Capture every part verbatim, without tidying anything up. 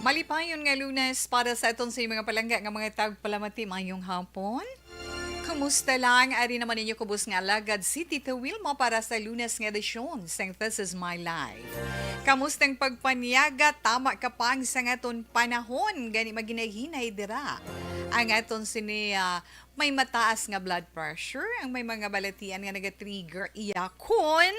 Malipayon nga Lunes para sa aton sa mga palangga nga mga tagpalamati. Mayong hapon. Kumusta lang? Ari naman ninyo kubos nga alagad si Tita Wilma para sa Lunes nga edisyon sang This Is My Life. Kamusta ang pagpanyaga? Tama ka pa ang sa aton panahon, gani maghinay-hinay dira. Ang aton sini, ah, may mataas nga blood pressure, ang may mga balatian nga naga-trigger iya kon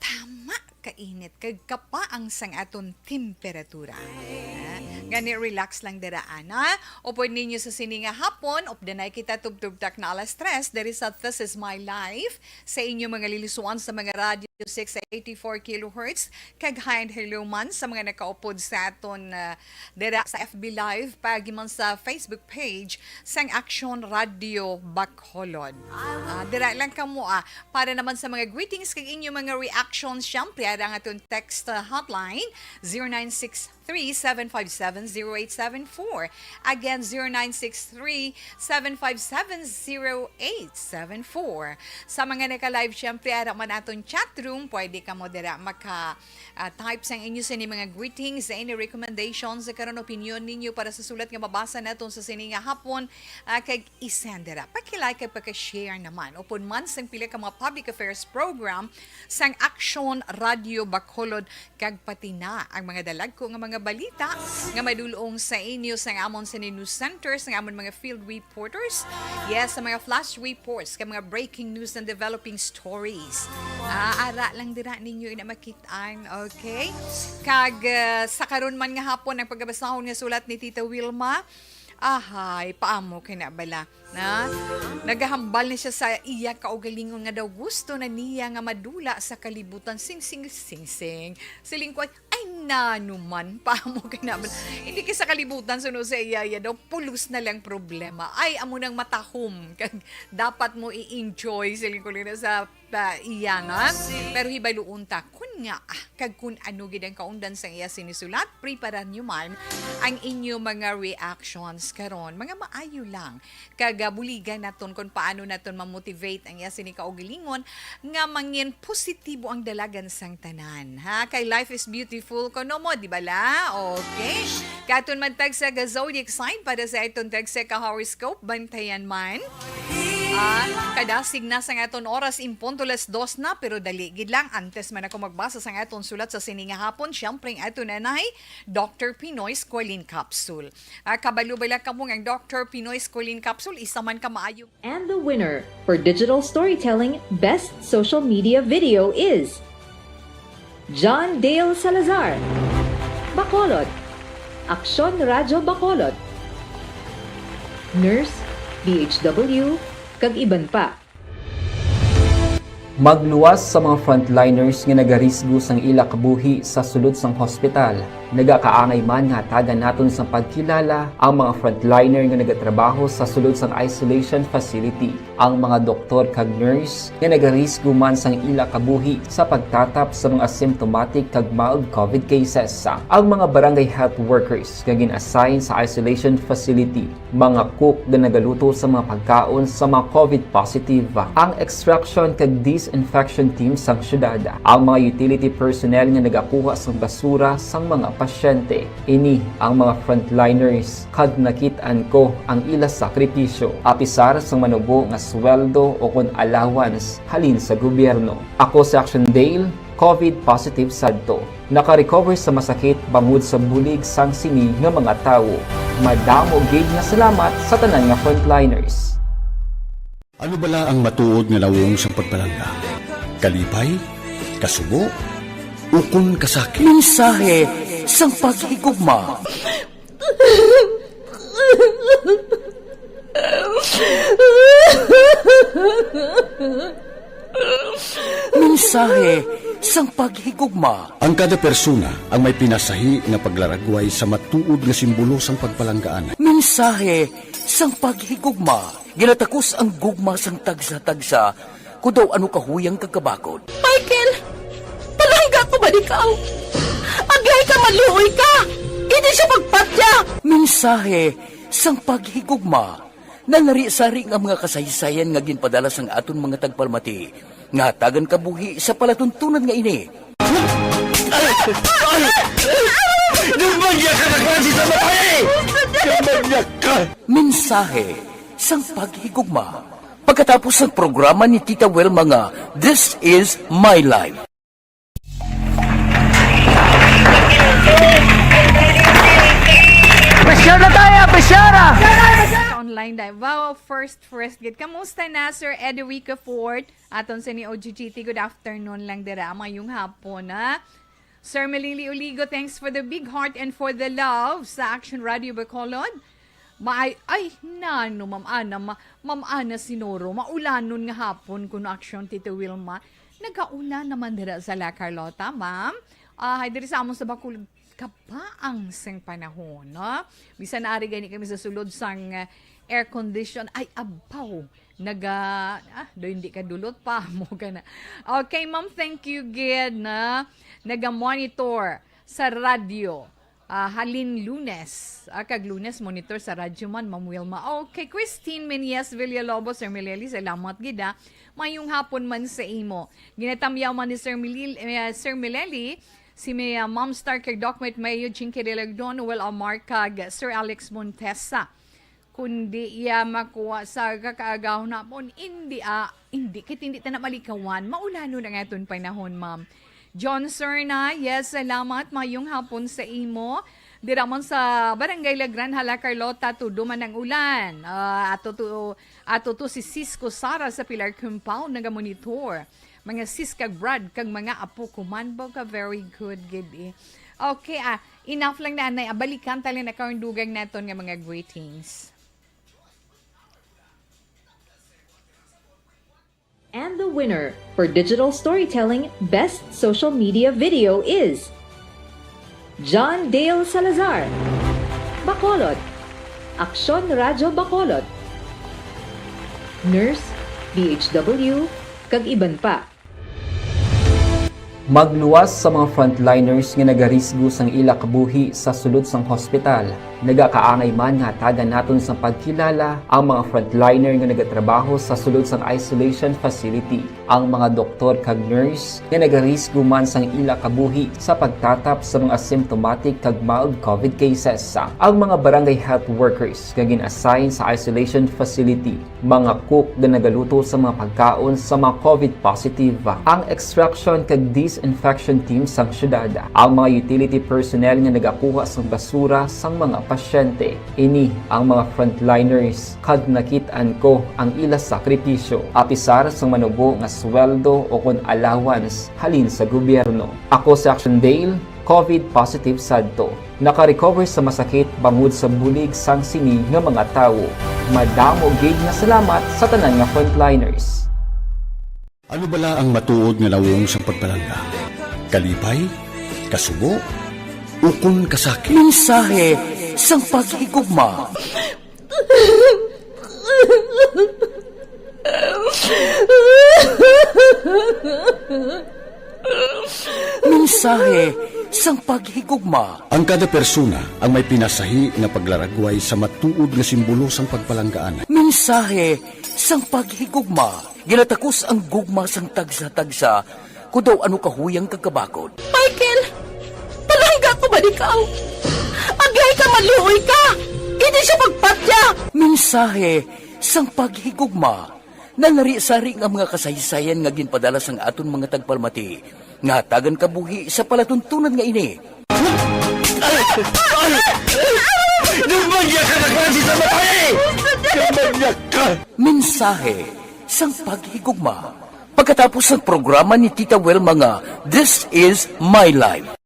tama ka init kag kapaang sang aton temperatura. Ah, gani, relax lang dira, ana. Upod ninyo sa sini nga hapon, updanay kita tubtob tak na alas tres diri sa This Is My Life, sa inyo mga lilisuan sa mga radyo six eighty-four kilohertz, kag hi and hello man sa mga nakaupod sa aton, ah, dira sa F B Live, pagi man sa Facebook page sang Action Radio Bacolod. Ah, dira lang kamo, ah. Para naman sa mga greetings kag inyo mga reactions, syempre, ara ang aton text, ah, hotline, zero nine six three, seven five seven, zero eight seven four. Again, zero nine six three, seven five seven, zero eight seven four. Sa mga naka-live, syempre, ara man aton chat room, pwede kamo dira maka, ah, type sang inyo sini mga greetings, any recommendations, karon opinion ninyo para sa sulat nga mabasa naton sa sini nga hapon, ah, kag i-send dira. Paki-like kag paki-share naman. Upod man sang pila ka mga public affairs program sang Action Radio Bacolod, kag pati na ang mga dalagko nga mga balita nga madul-ong sa inyo sang amon sini news center, sang amon mga field reporters. Yes, sa mga flash reports, kag mga breaking news and developing stories. Ah, ara lang dira ninyo ina makit-an, okay? Kag, ah, sa karon man nga hapon, ang pagabasahon nga sulat ni Tita Wilma, ahay, paamo kay na bala, na? Nagahambal na siya sa iya kaugalingon nga daw gusto na niya nga madula sa kalibutan. Sing, sing, sing, sing. Siling ko, ay, nanuman, paamo kay na bala. Hindi kay sa kalibutan, suno sa iya, iya daw, pulos na lang problema. Ay, amo nang matahom. Kag dapat mo i-enjoy, siling ko lang na sa pa iya nga. Pero hibaluon ta kun nga, ah, kag kun ano gid ang kaundan sang iya sinisulat, preparan nyo man ang inyo mga reactions karon. Mga maayo lang. Kag, ah, buligan naton kung paano naton ma-motivate ang iya sini kaugalingon nga mangin positibo ang dalagan sang tanan. Ha? Kay life is beautiful, kuno mo, di ba la? Okay. Katon man tag sa ga zodiac sign para sa iton tag sa ka horoscope, bantayan man. Ah, kadasig na sang aton oras, in punto las dos na, pero dali gid lang, antes man ako magbasa sang aton sulat sa sini nga hapon, siyempre ang aton nanay, Doctor Pinoy Squalene Capsule. Ah, kabalo ba lang kamo nga ang Doctor Pinoy Squalene Capsule, isa man ka maayo. And the winner for digital storytelling best social media video is John Dale Salazar, Bacolod, Aksyon Radyo Bacolod, Nurse, D H W, kag iban pa. Magluwas sa mga frontliners nga nagarisgo sang ila kabuhi sa sulod sang hospital. Nagakaangay man nga hatagan naton sang pagkilala ang mga frontliner nga nagatrabaho sa sulod sang isolation facility, ang mga doktor kag nurse nga nagarisgo man sang ila kabuhi sa pagtatap sa mga symptomatic kag mild covid cases, ang mga barangay health workers nga gin-assign sa isolation facility, mga cook nga nagaluto sa mga pagkaon sa mga covid positive, ang extraction kag disinfection team sang syudad, ang mga utility personnel nga nagakuha sang basura sang mga pasyente. Ini ang mga frontliners, kag nakit-an ko ang ila sakripisyo. Apisar sang manubo nga sweldo o kon allowance halin sa gobyerno. Ako si Action Dale, covid positive sadto. Naka-recover sa masakit bangod sa bulig sang sini nga mga tawo. Madamo gid nga salamat sa tanan nga frontliners. Ano bala ang matuod nga nawong sang pagpalangga? Kalipay? Kasubo? Ukon kasakit? Mensahe sang paghigugma. Mensahe sang paghigugma. Ang kada persona ang may pinasahi nga paglaragway sa matuod nga simbolo sang pagpalanggaan. Mensahe sang paghigugma. Ginatakos ang gugma sang tagsa-tagsa, kon daw ano kahuyang kag kabakod. Michael, palangga ko ba ikaw? Agay ka, maluoy ka! Hindi siya pagpatya! Mensahe sang paghigugma. Nanari-sari nga mga kasaysayan nga ginpadala sang aton mga tagpalamati nga hatagan kabuhi sa palatuntunan nga ini. Demonyo ka, nagpasi sa matay! Demonyo ka! Mensahe sang paghigugma. Pagkatapos sang programa ni Tita Wilma nga This Is My Life. Pressure na tayo! Pressure! Online dive. Wow, first, first gid. Kamusta na, Sir Edrico Ford? Aton sa ni O G G T, good afternoon lang dira. Mayong hapon, ha? Sir Melili Oligo, thanks for the big heart and for the love sa Action Radio Bacolod. Maay, ay, nano, Ma'am Ana, ma-, Ma'am Ana Sinoro, maulanon nga hapon kuno Action, Tito Wilma. Nagaulan naman dira sa La Carlota, ma'am. Ah, hay diri sa amon sa Bacolod, kabaang sing panahon, no? Bisan naari gani kami sa sulod sang, ah, air condition, ay, abaw, naga, ah, do hindi ka dulot pa, mo ka na. Okay, ma'am, thank you gid na naga-monitor sa radyo. Ah, halin Lunes, ah, kag Lunes monitor sa radyo man, Ma'am Wilma. Okay, Christine Meneses Villalobos, Sir Meleli, salamat gid, ah. Mayong hapon man sa imo. Ginatamyaw man ni Sir Melil-, eh, Sir Meleli, si May, ah, Ma'am Star kag Doc Mate Mayo, Jinky Delagdo, Noel Amar, kag Sir Alex Montesa. Kundi iya makuha sa kakaagahon hapon, indi, ah, indi, kit hindi ta na malikawan. Maulanon ang aton panahon, ma'am. John Serna, yes, salamat. Mayong hapon sa imo. Dira man sa Barangay La Granja, La Carlota, tudo man ang ulan. Ah, ato to, ato to si Cisco Sara sa Pilar Compound, nagamonitor. Mga sis kag brad kag mga apo ko man, ba ka very good gid eh. Okay, ah, enough lang na, anay. Ah, balikan ta lang na karong dugang naton nga mga greetings. And the winner for Digital Storytelling Best Social Media Video is John Dale Salazar, Bacolod, Aksyon Radyo Bacolod, Nurse, D H W, kag iban pa. Magluwas sa mga frontliners nga nagarisgo sang ila kabuhi sa sulod sang hospital. Nagakaangay man nga hatagan naton sang pagkilala ang mga frontliner nga nagatrabaho sa sulod sang isolation facility, ang mga doktor kag nurse nga nagarisgo man sang ila kabuhi sa pagtatap sa mga symptomatic kag mild covid cases, ang mga barangay health workers nga gin-assign sa isolation facility, mga cook nga nagaluto sa mga pagkaon sa mga covid positive, ang extraction kag disinfection team sang syudad, ang mga utility personnel nga nagakuha sang basura sang mga pasyente. Ini ang mga frontliners, kag nakit-an ko ang ila sakripisyo, apisar sang manubo nga sweldo o kon allowance halin sa gobyerno. Ako si Action Dale, covid positive sadto. Naka-recover sa masakit bangod sa bulig sang sini nga mga tawo. Madamo gid nga salamat sa tanan nga frontliners. Ano bala ang matuod nga nawong sang pagpalangga? Kalipay? Kasubo? Ukon kasakit? Mensahe sang paghigugma. Mensahe sang paghigugma. Ang kada persona ang may pinasahi nga paglaragway sa matuod nga simbolo sang pagpalanggaan. Mensahe sang paghigugma. Ginatakos ang gugma sang tagsa-tagsa, kon daw ano kahuyang kag kabakod. Michael, palangga ko man ikaw. Agihay ka, maluoy ka. Hindi siya pagpatya. Mensahe sang paghigugma. Nalarisari nga mga kasaysayan nga ginpadala sang aton mga tagpalamati nga hatagan kabuhi sa palatuntunan nga ini. Demonyo ka, nagpasi sa matay! Demonyo ka! Mensahe sang paghigugma. Pagkatapos sang programa ni Tita Wilma nga This Is My Life.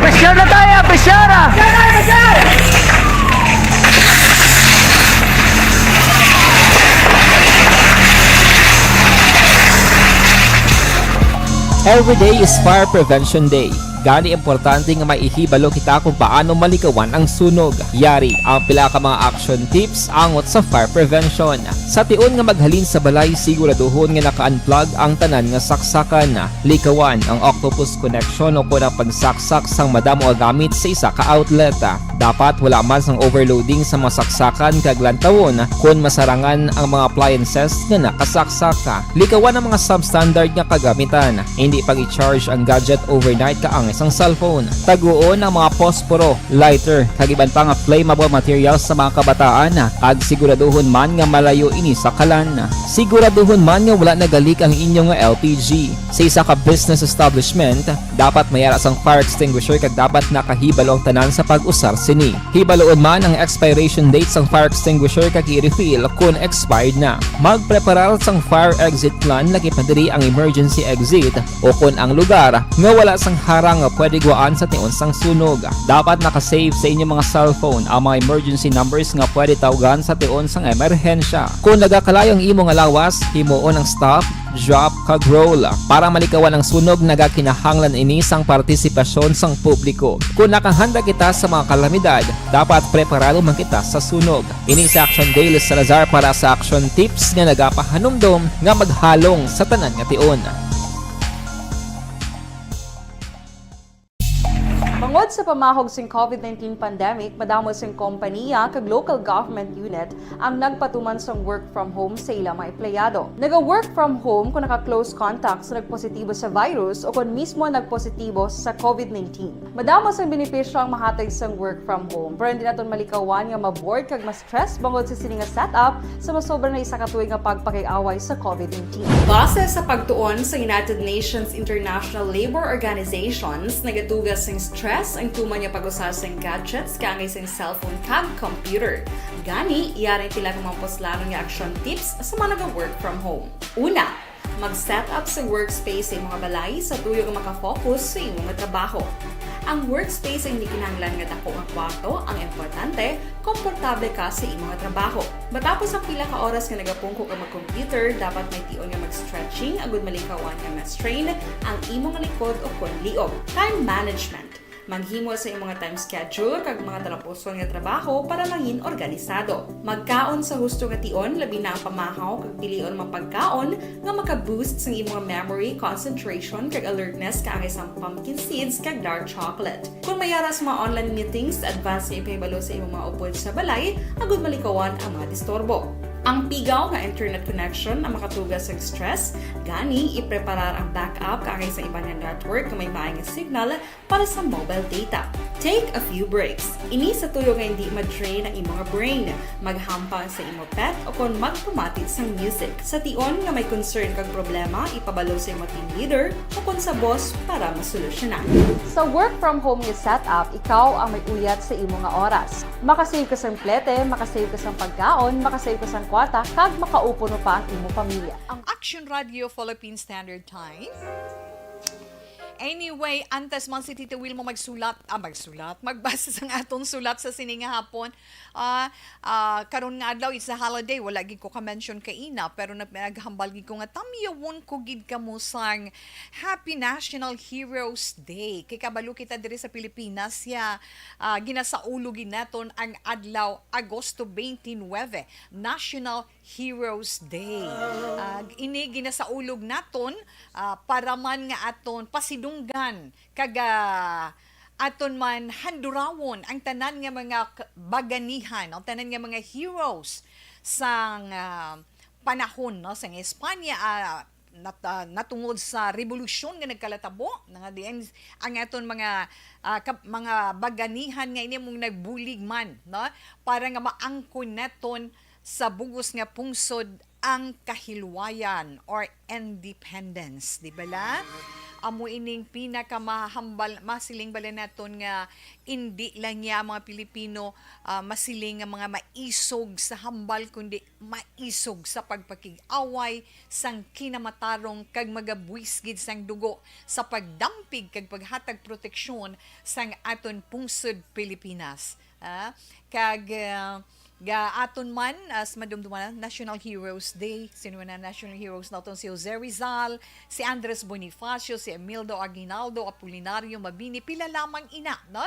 Pressure na tayo, pressure! Every day is Fire Prevention Day. Gani, importante nga may ihibalo kita kung paano malikawan ang sunog. Yari ang pila ka mga action tips angot sa fire prevention. Sa tion nga maghalin sa balay, siguraduhon nga naka-unplug ang tanan nga saksakan. Likawan ang octopus connection o kon ang pagsaksak sang madamo nga gamit sa isa ka outlet. Dapat wala man sang overloading sa mga saksakan kag lantawon kon masarangan ang mga appliances nga nakasaksak. Likawan ang mga substandard nga kagamitan. Hindi pag-i-charge ang gadget overnight kaangay sang cellphone. Taguon ang mga posporo, lighter, kag iban pa nga flammable materials sa mga kabataan, kag siguraduhon man nga malayo ini sa kalan. Siguraduhon man nga wala nagalik ang inyo nga L P G. Sa isa ka business establishment, dapat may ara sang fire extinguisher kag dapat nakahibalo ang tanan sa pag-usar sini. Hibaloon man ang expiration date sang fire extinguisher kag i-refill kon expired na. Magpreparar sang fire exit plan, lakip na diri ang emergency exit o kon ang lugar nga wala sang harang nga pwede guwaan sa tion sang sunog. Dapat naka-save sa inyo mga cellphone ang mga emergency numbers nga pwede tawgan sa tion sang emerhensya. Kon nagakalayo ang imo nga lawas, himuon ang stop, drop, kag roll. Para malikawan ang sunog, nagakinahanglan ini sang partisipasyon sang publiko. Kon nakahanda kita sa mga kalamidad, dapat preparado man kita sa sunog. Ini si Action Dale Salazar para sa Action Tips nga nagapahanumdom nga maghalong sa tanan nga tion. Bangod sa pamahog sing covid nineteen pandemic, madamo sing kompaniya kag local government unit ang nagpatuman sang work from home sa ila mga empleyado. Naga-work from home kung naka-close contact sa nagpositibo sa virus o kon mismo nagpositibo sa covid nineteen. Madamo sang benepisyo ang mahatag sang work from home, pero hindi naton malikawan nga ma-bored kag ma-stress bangod sa sini nga setup sa masobra na isa ka tuig nga pagpakig-away sa covid nineteen. Base sa pagtuon sa United Nations International Labour Organizations, nagatuga sing stress ang tuman nga pag-usa sing gadgets kaangay sing cellphone kag computer. Gani, yari ang pila ka mga puslanon nga action tips sa mga naga-work from home. Una, mag-set up sa workspace sa imong balay sa tuyo nga makafocus sa imong trabaho. Ang workspace ay hindi kinahanglan nga dako nga kwarto, ang importante, komportable ka sa imong trabaho. Matapos ang pila ka oras nga nagapungko ka mag-computer, dapat may tion nga mag-stretching agud malikawan nga ma-strain ang imong likod o kon liog. Time management. Maghimo sa imong time schedule kag mga talapuson nga trabaho para mangin organisado. Magkaon sa husto nga tion, labi na ang pamahaw kag pilion mga pagkaon nga maka-boost sang imong memory, concentration, kag alertness kaangay sang pumpkin seeds kag dark chocolate. Kung may ara sa mga online meetings, advance nga ipahibalo sa imong mga upod sa balay agud malikawan ang mga disturbo. Ang pigaw nga internet connection ang makatuga sa stress, gani ipreparar ang backup kaangay sa iban nga network nga may maay nga signal para sa mobile data. Take a few breaks. Ini sa tuyo nga hindi ma-drain ang imong brain. Maghampang sa imo pet o kon magpamati sang music. Sa tion nga may concern kag problema, ipabalo sa imo team leader o kon sa boss para masolusyonan. Sa work from home nga setup, ikaw ang may uyat sa imo nga oras. Makasave ka sang plete, makasave ka sang pagkaon, makasave ka sang kwarta, kag makaupuno pa ang imo pamilya. Ang Action Radio Philippine Standard Time. Anyway, antes man si Tito Wilma magsulat, ah, magsulat, magbasa sang atong sulat sa sini nga hapon, ah, ah, karon nga adlaw, it's a holiday, wala gid ko ka-mention kaina, pero nag-, naghambal gid ko nga tamyawon ko gid kamo sang Happy National Heroes Day. Kay kabalo kita diri sa Pilipinas, ya, ah, ginasaulo gid naton ang adlaw Agosto twenty-nine, National Heroes Day. Ah, ini ginasaulog naton, ah, para man nga aton pasidunggan kag, ah, aton man handurawon ang tanan nga mga k-, baganihan, ang tanan nga mga heroes sang, ah, panahon, no, sang Espanya, ah, nat-, ah, natungod sa rebolusyon nga nagkalatabo, nga diin ang aton mga, ah, kap-, mga baganihan nga ini mong nagbulig man, no, para nga maangkon naton sa bug-os nga pungsod ang kahilwayan or independence, di bala? Amo ining pinakamahambal, masiling bala naton nga indi lang niya ang mga Pilipino, ah, masiling nga mga maisog sa hambal, kundi maisog sa pagpakig-away sang kinamatarong kag magabuwis gid sang dugo sa pagdampig kag paghatag proteksyon sang aton pungsod Pilipinas. Ah, kag, ah, Ga aton man, as madumduman, National Heroes Day. Sino na National Heroes naton? Si Jose Rizal, si Andres Bonifacio, si Emildo Aguinaldo, Apolinario Mabini, pila lamang ina, no?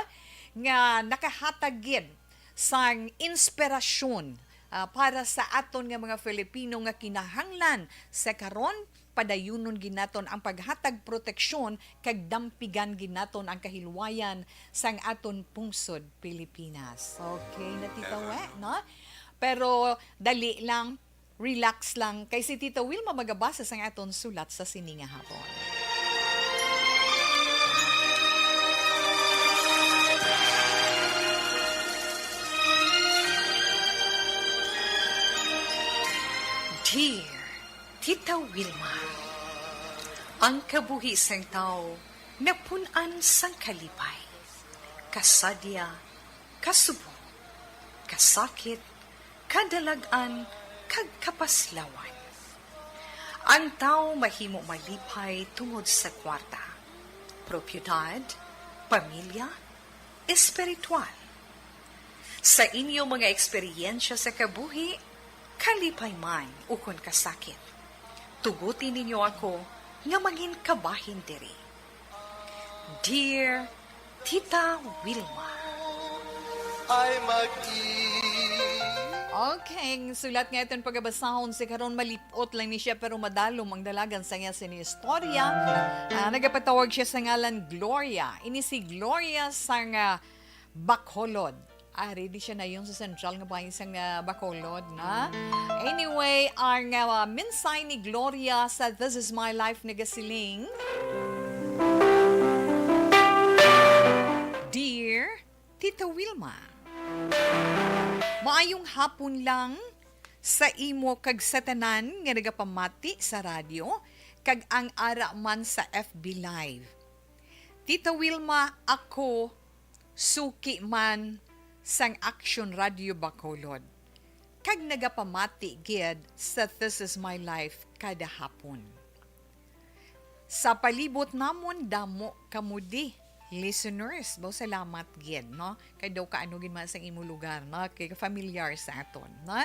Nga nakahatag gid sang inspirasyon, ah, para sa aton nga mga Filipino nga kinahanglan sa karon, padayunon gid naton ang paghatag proteksyon kag dampigan gid naton ang kahilwayan sang aton pungsod Pilipinas. Okay, na Tita We, no? Pero dali lang, relax lang, kay si Tita Wilma magabasa sang aton sulat sa sini nga hapon. Dear Tita Wilma, ang kabuhi sang tawo napun-an sang kalipay, kasadya, kasubo, kasakit, kadalag-an, kag kapaslawan. Ang tawo mahimo malipay tungod sa kwarta, propiedad, pamilya, espiritual. Sa inyo mga eksperyensya sa kabuhi, kalipay man ukon kasakit, tuguti ninyo ako nga mangin kabahin diri. Dear Tita Wilma. Ay mag-i- Okay, ang sulat nga aton pagabasahon si karon, malip-ot lang ni siya, pero madalom ang dalagan sa iya sini istorya. Ah, nagapatawag siya sa ngalan Gloria. Ini si Gloria sang, ah, Bacolod. Ari di siya nayon sa central nga bahin sang, ah, Bacolod, na. Anyway, ang, ah, mensahe ni Gloria sa This Is My Life nagasiling, Dear Tita Wilma, maayong hapon lang sa imo kag sa tanan nga nagapamati sa radyo kag ang ara man sa F B Live. Tita Wilma, ako suki man sang Action Radio Bacolod kag nagapamati gid sa This Is My Life kada hapon. Sa palibot namon, damo kamo di listeners. Baw, salamat gid, no? Kay daw kaano gid man sang imo lugar, no? Kay familiar sa aton, no?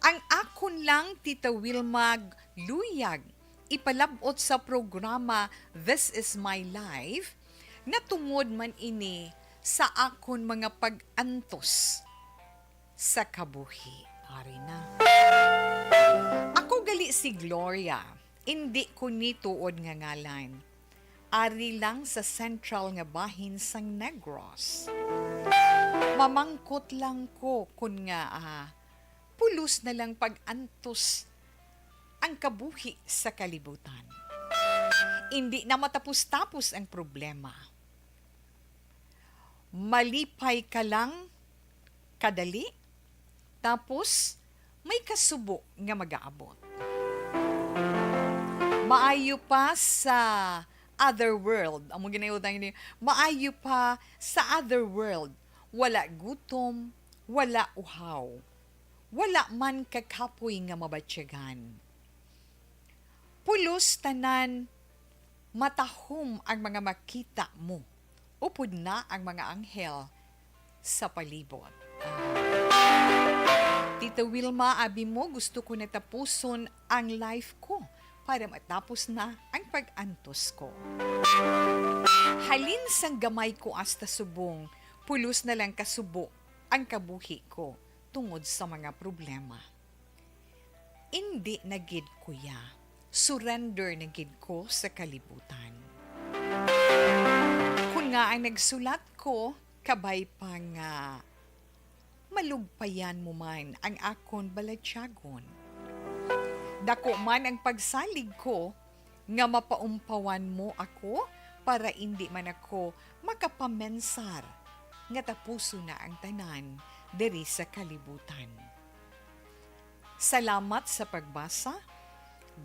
Ang akon lang, Tita Wilma, luyag ipalab-ot sa programa This Is My Life, natungod man ini sa akon mga pag-antos sa kabuhi. Ari na. Ako gali si Gloria, indi ko ni tuod nga ngalan. Ari lang sa central nga bahin sang Negros. Mamangkot lang ko kun nga, ah, pulos na lang pag-antos ang kabuhi sa kalibutan. Indi na matapos-tapos ang problema. Malipay ka lang kadali, tapos may kasubo nga magaabot. Maayo pa sa other world, amo ginautang ini, maayo pa sa other world, wala gutom, wala uhaw, wala man kakapoy nga mabatyagan. Pulos tanan, matahom ang mga makita mo, upod na ang mga anghel sa palibot. Ah. Tita Wilma, abi mo, gusto ko na tapuson ang life ko para matapos na ang pag-antos ko. Halin sang gamay ko hasta subong, pulos na lang kasubo ang kabuhi ko tungod sa mga problema. Indi na gid, kuya. Surrender na gid ko sa kalibutan. Kun nga ang nagsulat ko, kabay pa nga malugpayan mo man ang akon balatyagon. Dako man ang pagsalig ko nga mapaumpawan mo ako para indi man ako makapamensar nga tapuson na ang tanan diri sa kalibutan. Salamat sa pagbasa,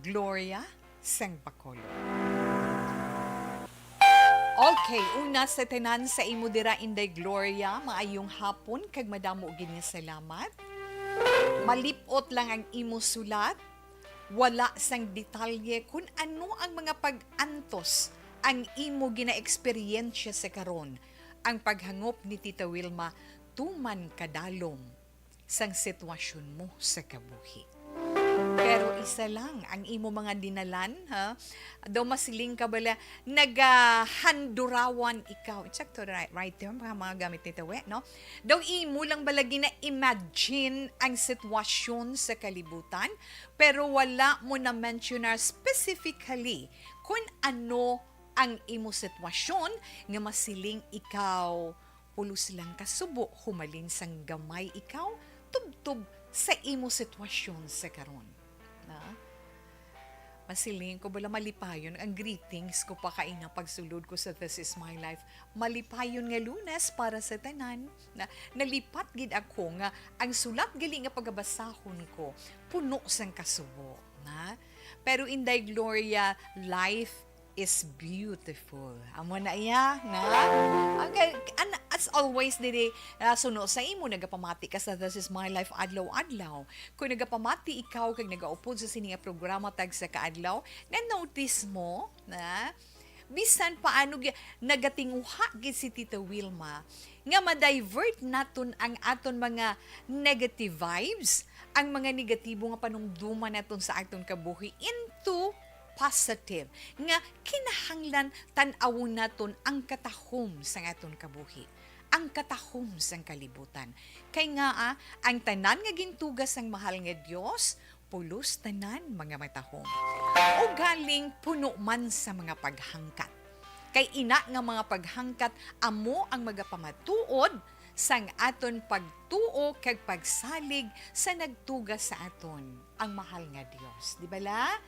Gloria sang Bacolod. Okay, una sa tanan sa imo dira, Inday Gloria, maayong hapon kag madamo gid nga salamat. Malip-ot lang ang imo sulat, wala sang detalye kun ano ang mga pag-antos ang imo ginaeksperyensya sa karon. Ang paghangop ni Tita Wilma tuman kadalom. sang sitwasyon mo sa kabuhi. Pero isa lang ang imo mga dinalan, ha? Daw masiling ka bala, nagahandurawan ikaw. Insakto, right, right term, mga, mga gamit ni Tawe, no? Daw imo lang bala gina-imagine ang sitwasyon sa kalibutan, pero wala mo na-mentionar specifically kung ano ang imo sitwasyon nga masiling ikaw pulos lang ka subo, humalin sang gamay ikaw tubtob sa imo sitwasyon sa karon. Na? Masiling ko bala malipayon ang greetings ko pa kaina pagsulod ko sa This Is My Life. Malipayon nga Lunes para sa tanan. Na, nalipat gid ako nga ang sulat gali nga pagabasahon ko puno sang kasubo. Na? Pero Inday Gloria, life is beautiful. Amo na iya, na? Okay, and as always, diri, ah, suno sa imo, nagapamati ka sa This Is My Life adlaw-adlaw. Kung nagapamati ikaw kag nagaupod sa sini nga programa tagsa ka adlaw, na-notice mo, na? Bisan paano gi-, nagatinguha gid si Tita Wilma nga ma-divert naton ang aton mga negative vibes, ang mga negatibo nga panumduman naton sa aton kabuhi into positive, nga kinahanglan tan-awon naton ang katahom sang aton kabuhi, ang katahom sang kalibutan. Kay nga, ah, ang tanan nga gintuga sang mahal nga Dios, pulos tanan mga matahom. Ugaling puno man sa mga paghangkat. Kay ina nga mga paghangkat amo ang magapamatuod sang aton pagtuo kag pagsalig sa nagtuga sa aton, ang mahal nga Dios. Di bala?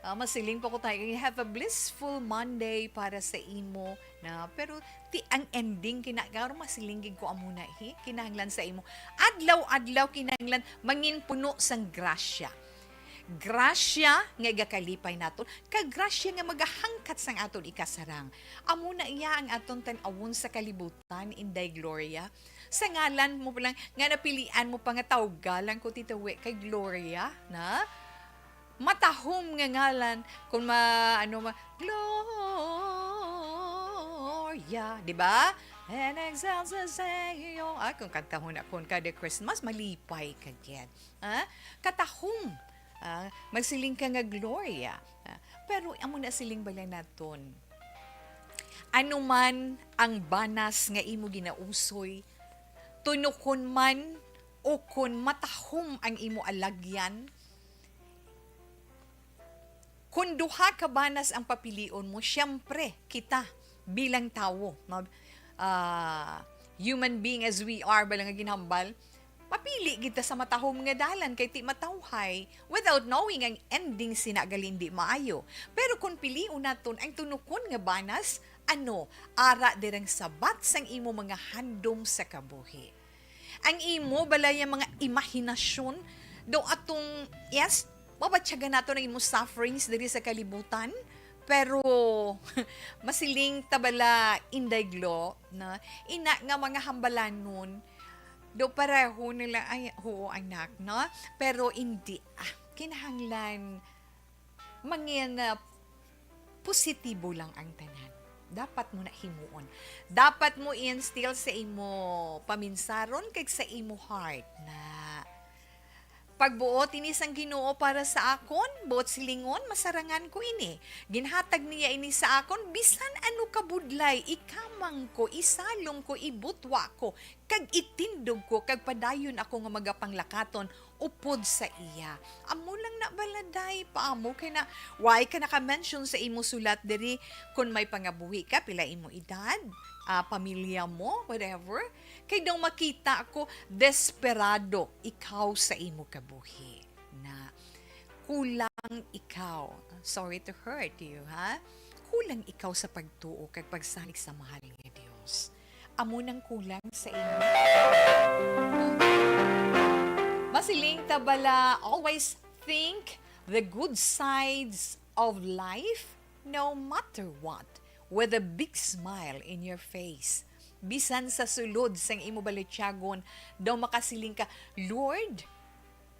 Ah, masiling pa ko tayo, have a blessful Monday para sa imo na. Pero ti ang ending, kina-, karon masiling gid ko amo na, hi, kinahanglan sa imo. Adlaw-adlaw kinahanglan mangin puno sang grasya. Grasya nga igakalipay naton, kag grasya nga magahangkat sang aton ikasarang. Amo na iya ang aton tan-awon sa kalibutan, Inday Gloria. Sa ngalan mo pa lang, nga napilian mo pa nga tawgalan ko, Tita We, kay Gloria, na? Matahom nga ngalan, kung ma-, ano ma-, Gloria, di ba? And exalted Savior. Ah, kung kantahon na kun kada Christmas, malipay ka gid. Ah, katahom. Ah, magsiling ka nga Gloria. Ah, pero amo na siling bala naton. Ano man ang banas nga imo ginausoy, tunokon man o kon matahom ang imo alagyan, kon duha ka banas ang papilion mo, siyempre, kita bilang tawo, no? Ah, human being as we are, bala nga ginhambal, mapili kita sa matahom nga dalan kay ti matawhay, without knowing ang ending sina gali hindi maayo. Pero kung pilion naton ang tunokon nga banas, ano, ara dirang sabat sang imo mga handom sa kabuhi. Ang imo balay nga mga imahinasyon, daw atong, yes, mabatyagan nato ang imo sufferings diri sa kalibutan, pero masiling ta bala, Inday Glo, na ina nga mga hambalanon, do pareho nila, ay, oo, anak, no? Pero hindi, ah, kinahanglan mangin, ah, positibo lang ang tanan. Dapat mo na himuon. Dapat mo i-instill sa imo paminsaron kag sa imo heart na pagbuot ini sang Ginoo para sa akon, buot silingon, masarangan ko ini. Ginhatag niya ini sa akon, bisan ano kabudlay, ikamang ko, isalom ko, ibutwa ko, kag itindog ko, kag padayon ako nga magapanglakaton upod sa iya. Amo lang na bala, day, paamo kay na, why ka naka-mention sa imo sulat diri? Kon may pangabuhi ka, pila imo edad, ah, pamilya mo, whatever. Kay daw makita ko, desperado ikaw sa imo kabuhi. Na, kulang ikaw. Sorry to hurt you, ha? Kulang ikaw sa pagtuo kag pagsalig sa mahal nga Dios. Amo nang kulang sa imo. Masiling ta bala, always think the good sides of life, no matter what, with a big smile in your face. Bisan sa sulod sang imo balatyagon, daw makasiling ka, "Lord,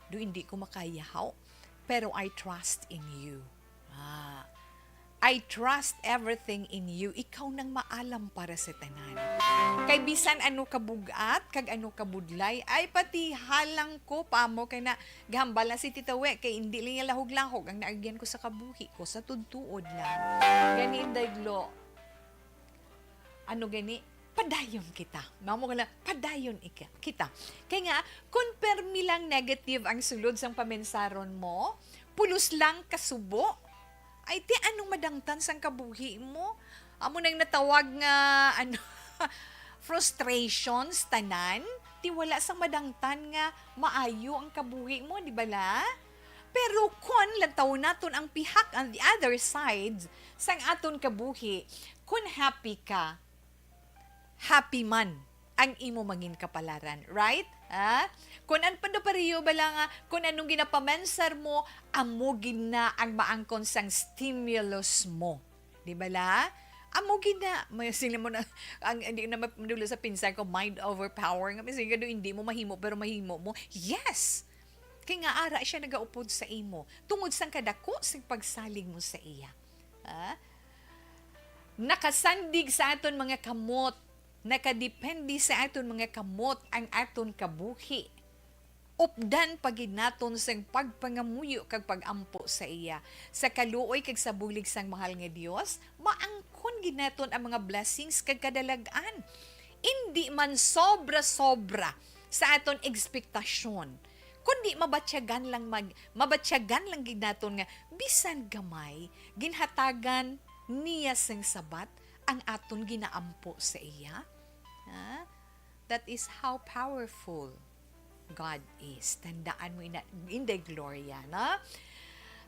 do hindi ko makayahaw, pero I trust in you." Ah, I trust everything in you. Ikaw nang maalam para sa tanan. Kay bisan ano ka bug-at, kag ano ka budlay, ay, patihalang ko pa mo kay na gahambal na si Tita We, kay hindi lang niya lahog-lahog ang naagyan ko sa kabuhi ko, sa tudtuod lang. Gani, Inday Glo, ano gani, padayon kita. Mamo ka lang, padayon ika, kita. Kay nga, kung permi lang negative ang sulod sang pamensaron mo, pulos lang kasubo, ay, ti anong madangtan sang kabuhi mo? Amo nang natawag nga, ano, frustrations, tanan. Ti wala sang madangtan nga maayo ang kabuhi mo, di bala? Pero kon lantaw naton ang pihak, on the other side, sang aton kabuhi, kon happy ka, happy man ang imo mangin kapalaran, right? Ha? Kung an-, pado pareho bala nga, kung anong ginapamensar mo, amo gid na ang maangkon sang stimulus mo. Di bala? Amo gid na. May sila mo na, ang, hindi na madulo sa pinsan ko, mind over power. Nga, may sila do, hindi mo mahimo, pero mahimo mo. Yes! Kay nga ara siya nagaupod sa imo. Tungod sang kadako sing pagsalig mo sa iya. Ha? Nakasandig sa aton mga kamot, nakadepende sa aton mga kamot ang aton kabuhi. Updan pa gid naton sang pagpangamuyo kag pag-ampo sa iya. Sa kaluoy kag sa bulig sang mahal nga Dios, maangkon gid naton ang mga blessings kag kadalag-an. Indi man sobra-sobra sa aton ekspektasyon, kundi mabatyagan lang mag-, mabatyagan lang gid naton nga bisan gamay, ginhatagan niya sing sabat ang aton ginaampo sa iya. Ha? That is how powerful God is. Tandaan mo ina, Inday Gloria, no?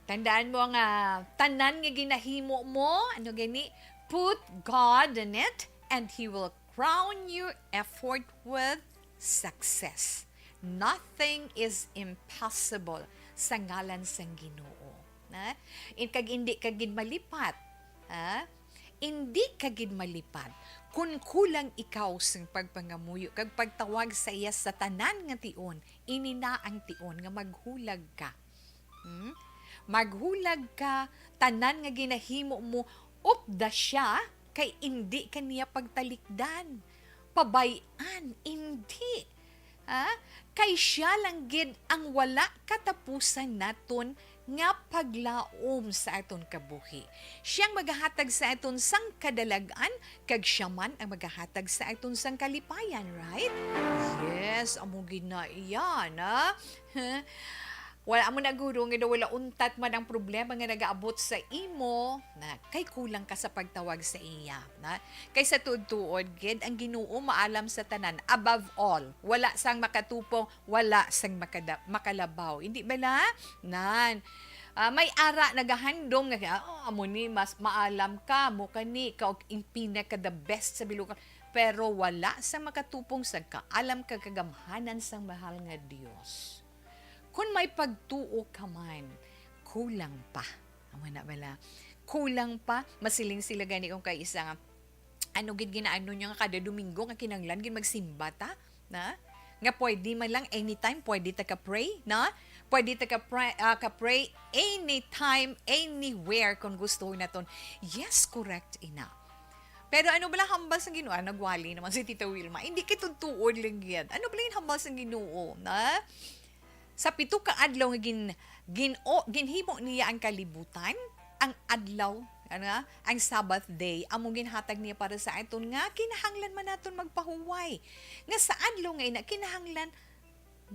Tandaan mo nga tanan nga ginahimo mo, ano gani, put God in it and He will crown your effort with success. Nothing is impossible sa ngalan sang Ginoo. Na? In, kag indi ka gid malipat. Ha? Indi ka gid malipat. Kun kulang ikaw sing pagpangamuyo kag pagtawag sa iya sa tanan nga tion, ini na ang tion nga maghulag ka. Hmm? Maghulag ka, tanan nga ginahimo mo, upda siya, kay indi ka niya pagtalikdan. Pabay-an, indi. Ha? Kay siya lang gid ang wala katapusan naton nga paglaom sa aton kabuhi. Siya ang magahatag sa aton sang kadalag-an, kag siya man ang magahatag sa aton sang kalipayan, right? Yes, amo gid na iyan, ha? Wala mo na, guro, nga daw wala untat man ang problema nga nagaabot sa imo, na kay kulang ka sa pagtawag sa iya, na kay sa tuod-tuod gid ang Ginoo maalam sa tanan, above all, wala sang makatupong, wala sang makada-, makalabaw. Hindi bala? Nan. Ah, may ara nagahandom nga, "Ah, oh, amo ni, mas maalam ka, mo kani, ka og impina ka the best sa bilog." Pero wala sang makatupong sa kaalam kag kagamhanan sang mahal nga Dios. Kun may pagtuo ka man, kulang pa. Amo na bala? Kulang pa. Masiling sila gani kung kay isa nga, ano gid ginaano niya nga kada Domingo nga kinahanglan gid magsimba ta, na? Nga pwede man lang anytime, pwede ta ka-pray, na? Pwede ta ka-pray, ah, ka-pray anytime, anywhere kung gusto naton. Yes, correct, ina. Pero ano bala hambal sang Ginoo? Ah, nagwali naman si Tita Wilma. Hindi kay tuod-tuod lang yan. Ano bala yung hambal sang Ginoo, na? Sa pito ka adlaw nga gin-, gin-, o, ginhimo niya ang kalibutan, ang adlaw, ano nga, ang Sabbath day, amo ginhatag niya para sa aton nga kinahanglan man naton magpahuway. Nga sa adlaw nga ina, kinahanglan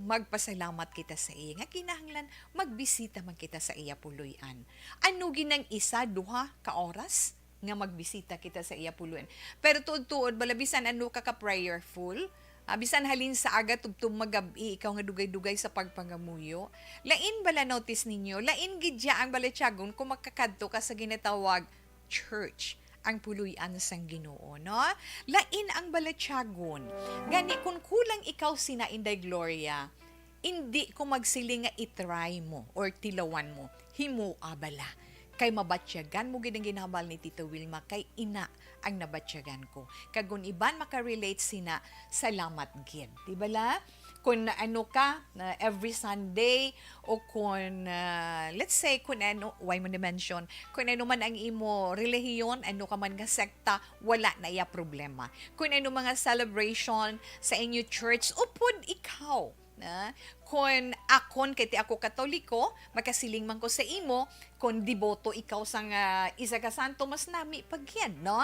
magpasalamat kita sa iya, nga kinahanglan magbisita man kita sa iya puloy-an. Ano ginang isa, duha ka oras nga magbisita kita sa iya puloy-an? Pero tuod-tuod bala, bisan ano ka ka-prayerful, ah, bisan halin sa aga tubtob magab-i, ikaw nga dugay-dugay sa pagpangamuyo, lain bala, notice ninyo, lain gid ya ang balatyagon kung makakadto ka sa ginatawag church, ang puloy-an sang Ginoo, no? Lain ang balatyagon. Gani, kung kulang ikaw sina Inday Gloria, indi ko magsiling nga i-try mo or tilawan mo. Himoa bala. Kay mabatyagan mo gid ang ginhambal ni Tita Wilma, kay ina ang nabatyagan ko. Kag kung iban makarelate sina, salamat gid. Di bala? Kung ano ka, na every Sunday, o kung, ah, let's say, kung ano, why mo na-mention, kung ano man ang imo relihiyon, ano ka man nga sekta, wala na iya problema. Kung ano mga celebration sa inyo church, upod ikaw, na, kung akon, kay ti ako Katoliko, makasiling man ko sa imo, kung deboto ikaw sang, ah, isa ka santo, mas nami pa gid, no?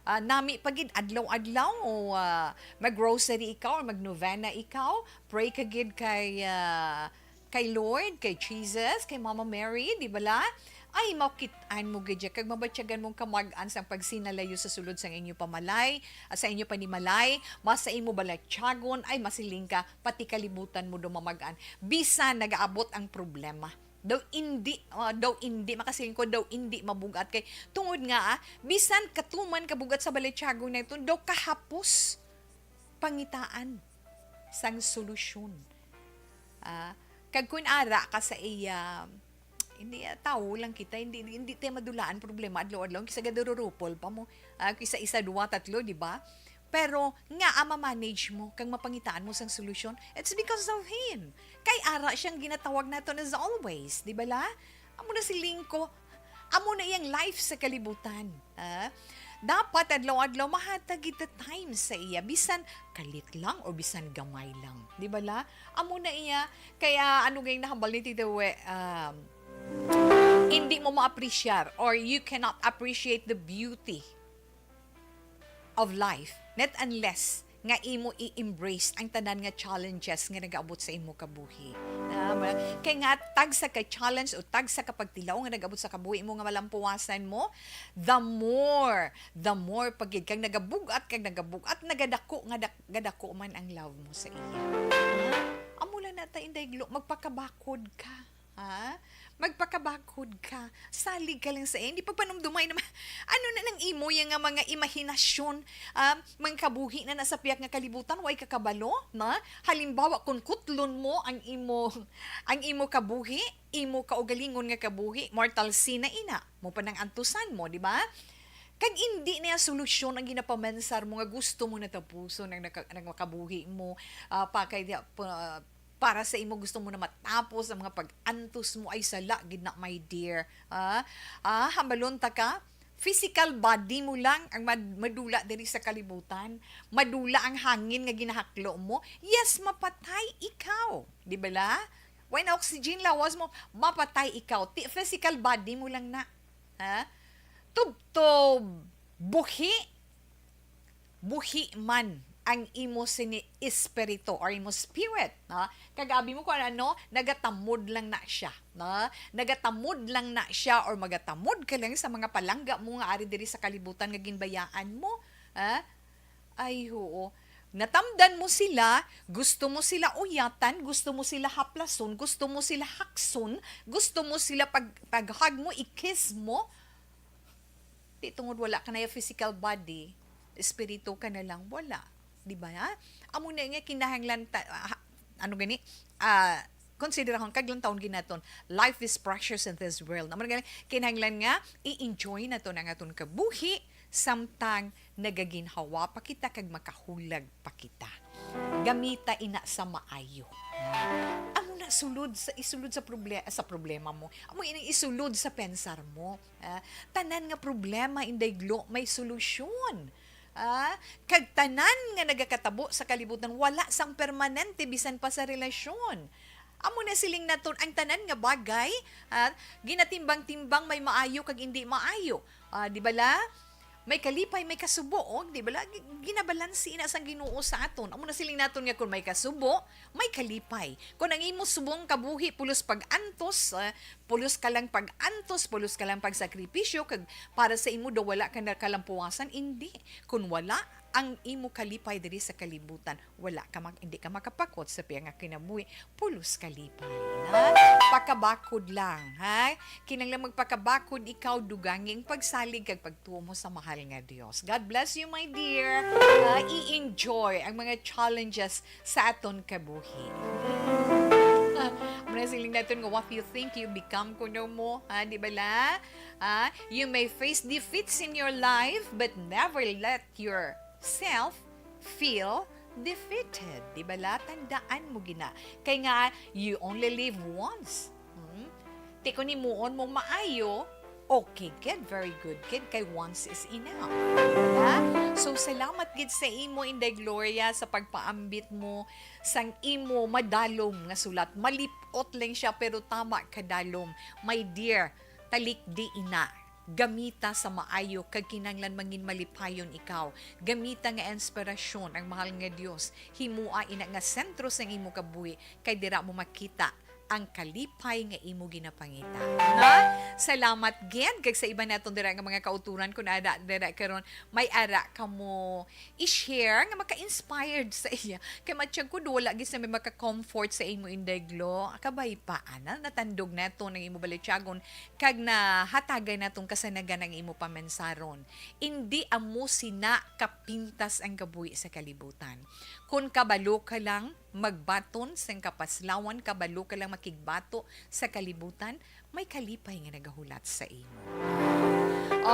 Ah, nami pa gid, adlaw-adlaw, o, ah, mag-rosary ikaw, or mag-novena ikaw, pray ka gid kay, ah, kay Lord, kay Jesus, kay Mama Mary, di bala? Ay, makit-an mo gid siya, kag mabatyagan mong kamag-an sang pagsinalayo sa sulod sang inyo pamalay, ah, sa inyo panimalay, mas sa imo balatyagon, ay, masiling ka, pati kalibutan mo daw mamag-an. Bisan nagaabot ang problema. Daw indi, ah, daw indi, makasiling ko, daw indi mabug-at kay tungod nga, ah, bisan katuman ka bug-at sa balatyagon na ito, daw kahapos pangitaan sang solusyon. Ah, kag kun ara ka sa iya, hindi, ah, tawo lang kita, hindi, hindi tayo madulaan problema adlaw-adlaw, kisa gadururupol pa mo, ah, kisa isa, dua, tatlo, di ba? Pero nga, ah, ma-manage mo kag mapangitaan mo sang solusyon, it's because of him. Kay ara siyang ginatawag naton as always, di bala? Amo na siling ko, amo na iyang life sa kalibutan. Ah, dapat adlaw-adlaw mahatag kita time sa iya, bisan kalit lang o bisan gamay lang. Di bala? Amo na iya. Kaya ano nga yung nahambal ni Tito We, um, hindi mo ma-appreciate or you cannot appreciate the beauty of life, not unless nga imo i-embrace ang tanan nga challenges nga nagaabot sa imo kabuhi. Na, ma-, kay nga tagsa ka challenge o tagsa ka pagtilaw nga nagaabot sa kabuhi mo nga malampuwasan mo, the more, the more pagid kang nagabug-at, kag nagabug-at, nagadako nga dak-, gadako man ang love mo sa iya. Amo lang na ta, Inday Glo, magpakabakod ka. Ha? Magpakabakod ka. Salig ka lang sa iya. Hindi pagpanumdumay naman. Ano na nang imo yang nga mga imahinasyon? Ah, mga kabuhi na nasa piyak nga kalibutan, way ka kabalo, na? Halimbawa, kung kutlon mo ang imo, ang imo kabuhi, imo kaugalingon nga kabuhi, mortal sin na ina. Mo pa nang antusan mo, di ba? Kag indi niya solusyon ang ginapamensar mo nga gusto mo natapuson ang naka-, ang makabuhi mo, ah, pa kay di-, pa-, para sa imo gusto mo na matapos ang mga pag-antos mo, ay sala gid na, my dear. Ah, ah, hambalon ta ka, physical body mo lang ang mad-, madula diri sa kalibutan. Madula ang hangin nga ginahaklo mo. Yes, mapatay ikaw. Di bala? Way na oxygen lawas mo, mapatay ikaw. Ti-, physical body mo lang na. Ha? Tubtob, buhi, buhi man ang imo sini espiritu or imo spirit, no? Kag abi mo kung ano, nagatamod lang na siya, no? Nagatamod lang na siya or magatamod ka lang sa mga palangga mo nga ari diri sa kalibutan nga ginbayaan mo, ha? Ay, oo. Natamdan mo sila, gusto mo sila uyatan, gusto mo sila haplason, gusto mo sila hakson, gusto mo sila pag-, pag-hug mo, i-kiss mo. Di tungod wala ka na yung physical body, espiritu ka na lang, wala. Di ba? Amo na nga kinahanglan ta-, ah, ano gani? Ah, konsiderahon, kag lantawon gid naton, life is precious in this world. Amo na gani, kinahanglan nga i-enjoy naton ang aton kabuhi, samtang nagaginhawa pa kita kag makahulag pa kita. Gamita ina sa maayo. Amo na sulod sa, isulod sa proble-, sa problema mo. Amo ining isulod sa pensar mo. Ah, tanan nga problema, Inday Glo, may solusyon. Ah, kag tanan nga nagakatabo sa kalibutan, wala sang permanente bisan pa sa relasyon. Amo na siling naton ang tanan nga bagay, ah, ginatimbang-timbang, may maayo kag indi maayo. Ah, di bala? May kalipay, may kasubo, oh, di bala? Gi-, ginabalansi na sang Ginoo sa aton. Amo na siling naton nga kung may kasubo, may kalipay. Kung ang imo subong kabuhi pulos pag-antos, ah, pulos ka lang pag-antos, pulos ka lang pagsakripisyo, kag para sa imo daw wala ka na kalampuwasan, indi. Kung wala ang imo kalipay diri sa kalibutan, wala ka mag-, hindi ka makapakot sa piya nga kinabuhi. Pulos kalipay, ha? Pakabakod lang, ha? Kinahanglan magpakabakod ikaw, dugangi ang pagsalig kag pagtuo mo sa mahal nga Dios. God bless you, my dear. Ah, i-enjoy ang mga challenges sa aton kabuhi. Muna siling naton nga, "What you think, you become," kuno mo, ha? Di bala? Ah, you may face defeats in your life, but never let yourself feel defeated. Di bala? Tandaan mo gina. Kay nga, you only live once. Hmm? Ti kung himuon mo maayo, okay gid, very good gid, kay once is enough. Diba? So, salamat gid sa imo, Inday Gloria, sa pagpaambit mo sang imo madalom nga sulat. Malip-ot lang siya, pero tama kadalom. My dear, talikdi ina. Gamita sa maayo, kag kinahanglan mangin malipayon ikaw. Gamita nga inspirasyon ang mahal nga Dios. Himoa ina nga sentro sang imo kabuhi, kay dira mo makita ang kalipay nga imo ginapangita. Na? Salamat gid, kag sa iban naton dira nga mga kauturan, kun ada dira karon, may ara kamo i-share nga maka-inspired sa iya. Kay matyag ko, wala gid sa may maka-comfort sa imo, Inday Glo. Kabay pa, ana, natandog naton ang imo balatyagon, kag nahatagan naton kasanagan ang imo pamensaron. Indi amo sina kapintas ang kabuhi sa kalibutan. Kun kabalo ka lang magbaton sang kapaslawan, kabalo ka lang makigbato sa kalibutan, may kalipay nga nagahulat sa imo.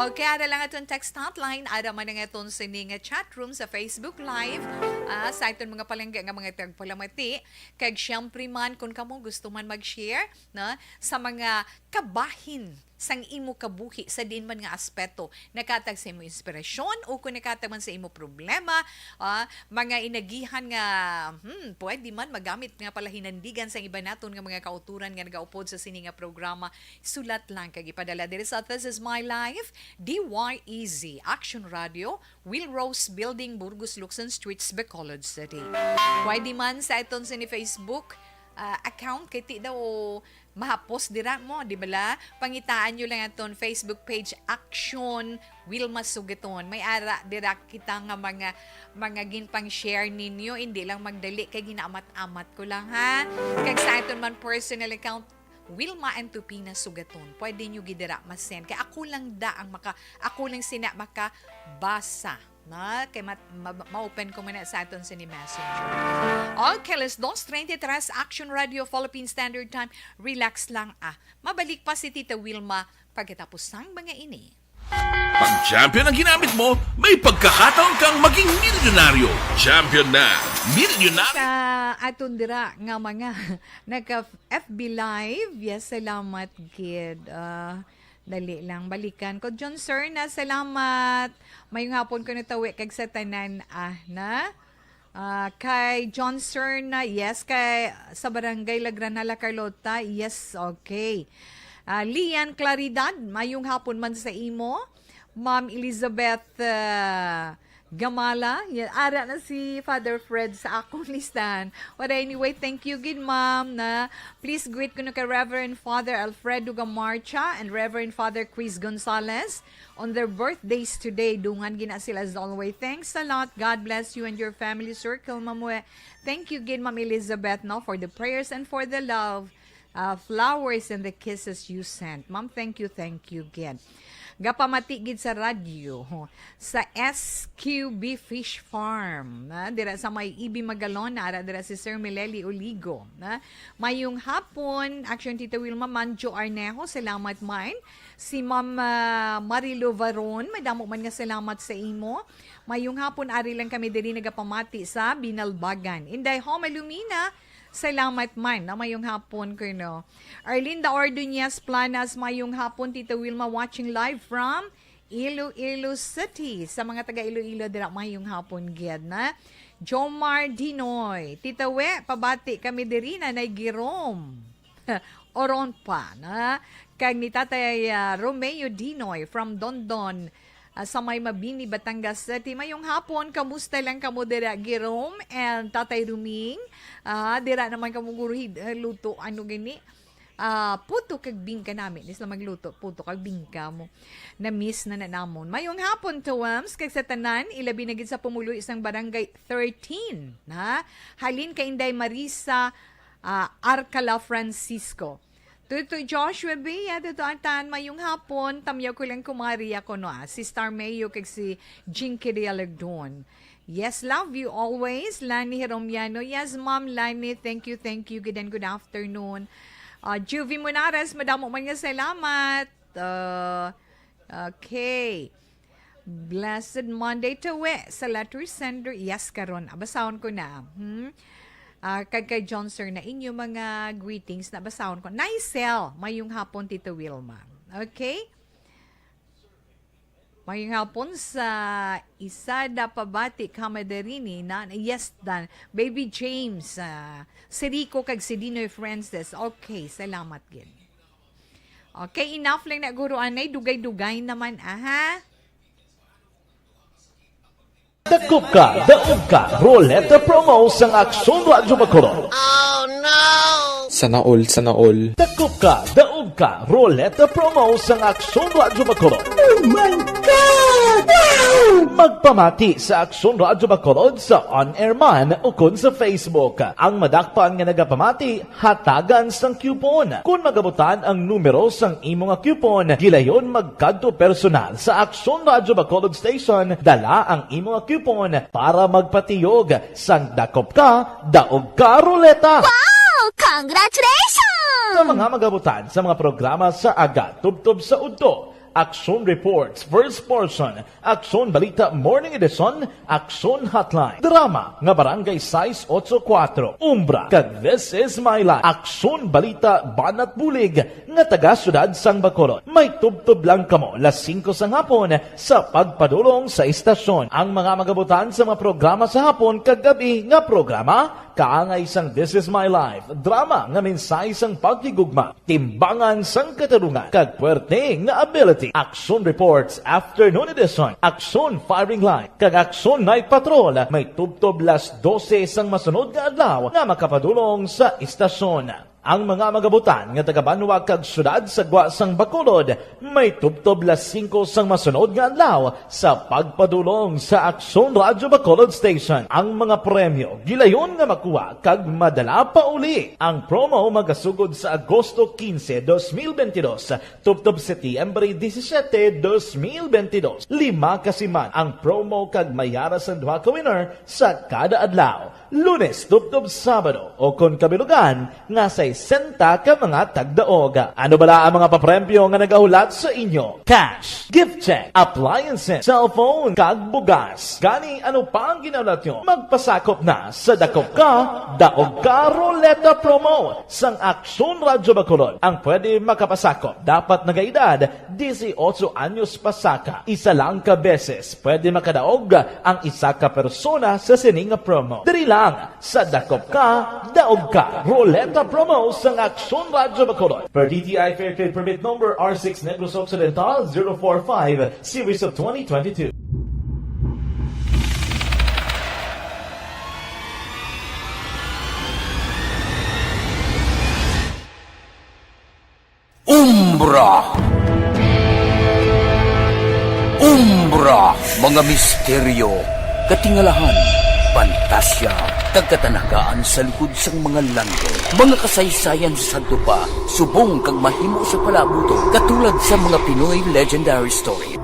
Okay, ara lang aton text hotline, ara man ang aton sini nga chat room sa Facebook Live, ah, sa aton mga palangga nga mga tagpalamati. Kag siyempre man, kung kamo gusto man mag-share, no, sa mga kabahin sang imo kabuhi sa diin man nga aspeto, nakatag sa imo inspirasyon o kung nakatag man sa imo problema, ah, mga inagihan nga, hmm, pwede man magamit nga palahinandigan sang iba naton nga mga kauturan nga nagaupod sa sini nga programa, sulat lang kag ipadala diri sa This Is My Life, D Y E Z, Action Radio, Will Rose Building, Burgos, Luxon Streets, Bacolod City. Pwede man sa aton sini Facebook, ah, account, kay ti daw mahapos dira mo, di bala? Pangitaan nyo lang aton Facebook page, Action Wilma Sugaton. May ara dira kita nga mga, mga ginpang-share ninyo, hindi lang magdali kay ginaamat-amat ko lang, ha. Kag sa aton man personal account, Wilma Antupina Sugaton. Pwede nyo gid dira ma-send. Kay ako lang da ang maka, ako lang sina makabasa. Na, kay mat-, ma-, ma-open ko muna sa aton sini messenger. Okay, alas dos treinta y tres, Action Radio Philippine Standard Time. Relax lang, ah. Mabalik pa si Tita Wilma pagkatapos sang mga ini. Pag champion ang ginamit mo, may pagkakataon kang maging milyonaryo. Champion na. Milyonaryo. Sa aton dira nga mga naka F B Live, yes, salamat gid. Ah, dali lang, balikan ko. John Serna, salamat. Mayong hapon ko natawi kag sa tanan, ah, na. Ah, kay John Serna, yes, kay sa Barangay La Granada, Carlota, yes, okay. Ah, Lian Claridad, mayong hapon man sa imo. Ma'am Elizabeth, ah, Gamala, yan, ara na si Father Fred sa akong listahan. But anyway, thank you gid, ma'am, na please greet ko na kay Reverend Father Alfredo Gamarcha and Reverend Father Chris Gonzalez on their birthdays today. Dungan gina sila as always. Thanks a lot. God bless you and your family circle, Ma'am. We-, thank you gid, Ma'am Elizabeth, no, for the prayers and for the love. Ah, flowers and the kisses you sent. Ma'am, thank you, thank you gid. Gapamati gid sa radyo, sa S Q B Fish Farm, na, dira sa may E B Magalona, ara dira si Sir Mileli Oligo, na. Mayong hapon, Action Tita Wilma, Manjo Arnejo, salamat man. Si Ma'am, ah, Marilo Varon, madamo man nga salamat sa imo. Mayong hapon, ari lang kami diri nagapamati sa Binalbagan. Inday Homa Lumina, salamat man. Na, mayong hapon kuno. Arlinda Ordonez Planas, mayong hapon, Tita Wilma, watching live from Iloilo City. Sa mga taga Iloilo dira, mayong hapon gid, na. Jomar Dinoy, Tita We, pabati kami diri, Nanay Girom. Oron pa, na. Kag ni Tatay, ah, Romeo Dinoy from Dondon, ah, sa may Mabini, Batangas City. Mayong hapon, kamusta lang kamo dira, Girom and Tatay Ruming? Ah, dira naman kamo guro hid-, eh, luto, ano gani? Ah, puto kag bingka nami. Di sila magluto, puto kag bingka mo. Na-miss na na namon. Mayong hapon, Tuwams, kag sa tanan, ilabi na gid sa pumuloy sang Barangay thirteen, ha? Halin kay Inday Marisa, ah, Arcala Francisco. Tutoy Joshua Bea, Tuto Atan, mayong hapon. Tamyaw ko lang kumari ako, no, ah, si Star Mayo kag si Jinky Realagdon. Yes, love you always, Lani Heromiano. Yes, Ma'am Lani, thank you, thank you. Good and good afternoon. Ah, Juvie Munares, madamo man nga salamat. Ah, okay. Blessed Monday to we sa letter sender. Yes, karon. Abasahon ko na. Hmm? Ah, kag kay John Sir na inyo mga greetings na basahon ko. Nicel, mayong hapon, Tito Wilma. Okay? Mayong hapon sa Isada Pabati, Kamadarini, na, yes, Dan. Baby James, ah, si Rico kag si Dinoy Francis. Okay, salamat gid. Okay, enough lang na, guro, anay, dugay-dugay naman, aha. Dakop ka, daog ka, Roleta Promo sang Aksyon Radyo Bacolod. Sana all, sana all. Dakop ka, daog ka, Roleta Promo sang Aksyon Radyo Bacolod. Oh my God! Wow! Magpamati sa Aksyon Radyo Bacolod sa on-air man ukon sa Facebook. Ang madakpan nga nagapamati, hatagan sang coupon. Kon magabutan ang numero sang imo nga coupon, gilayon magkadto personal sa Aksyon Radyo Bacolod Station, dala ang imo nga coupon para magpatiyog sang dakop ka, daog ka, Roleta. Wow! Congratulations! Sa mga magabutan sa mga programa sa aga, tubtob sa udto, Aksyon Reports, First Portion, Aksyon Balita Morning Edition, Aksyon Hotline, drama nga Barangay sais ocho kuatro, Umbra, kag This Is My Life, Aksyon Balita Banat Bulig nga taga Siyudad sang Bacolod. May tubtob lang kamo las singko sang hapon sa pagpadulong sa istasyon. Ang mga magabutan sa mga programa sa hapon kag gab-i nga programa, kaangay sang This Is My Life, drama nga mensahe sang paghigugma, timbangan sang katarungan, kag puwerte nga ability. Aksyon Reports Afternoon Edition, Aksyon Firing Line, kag Aksyon Night Patrol may tubtob las dose sang masunod nga adlaw nga makapadulong sa istasyon. Ang mga magabutan nga taga-banwa kag siyudad sa gwa sang Bacolod may tubtob las singko sang masunod nga adlaw sa pagpadulong sa Aksyon Radyo Bacolod Station. Ang mga premyo gilayon nga makuha kag madala pauli. Ang promo magasugod sa Agosto quince, dos mil veintidós, tubtob Setyembre disisiete, dos mil veintidós. Lima ka siman ang promo kag may ara sang duha ka winner sa kada adlaw. Lunes tubtob Sabado, o kon kabilugan nga sesenta ka mga tagdaog. Ano bala ang mga papremyo nga nagahulat sa inyo? Cash, gift check, appliances, cellphone, kag bugas. Gani, ano pa ang ginahulat nyo? Magpasakop na sa Dakop Ka, Daog Ka Roleta Promo sang Aksyon Radyo Bacolod. Ang pwede makapasakop dapat nagaedad disiotso anyos pasaka. Isa lang ka beses pwede makadaog ang isa ka persona sa sini nga promo. Diri lang sa Dakop Ka, Daog Ka Roleta Promo sang Aksyon Radyo Bacolod. Per D T I Fair Trade Permit Number R six Negros Occidental zero four five, Series of twenty twenty-two. Umbra. Umbra, mga misteryo, katingalahan, pantasya, kag katanagaan sa likod sang mga landong. Mga kasaysayan sa sadto pa, subong kag mahimo sa palabuton, katulad sa mga Pinoy legendary story.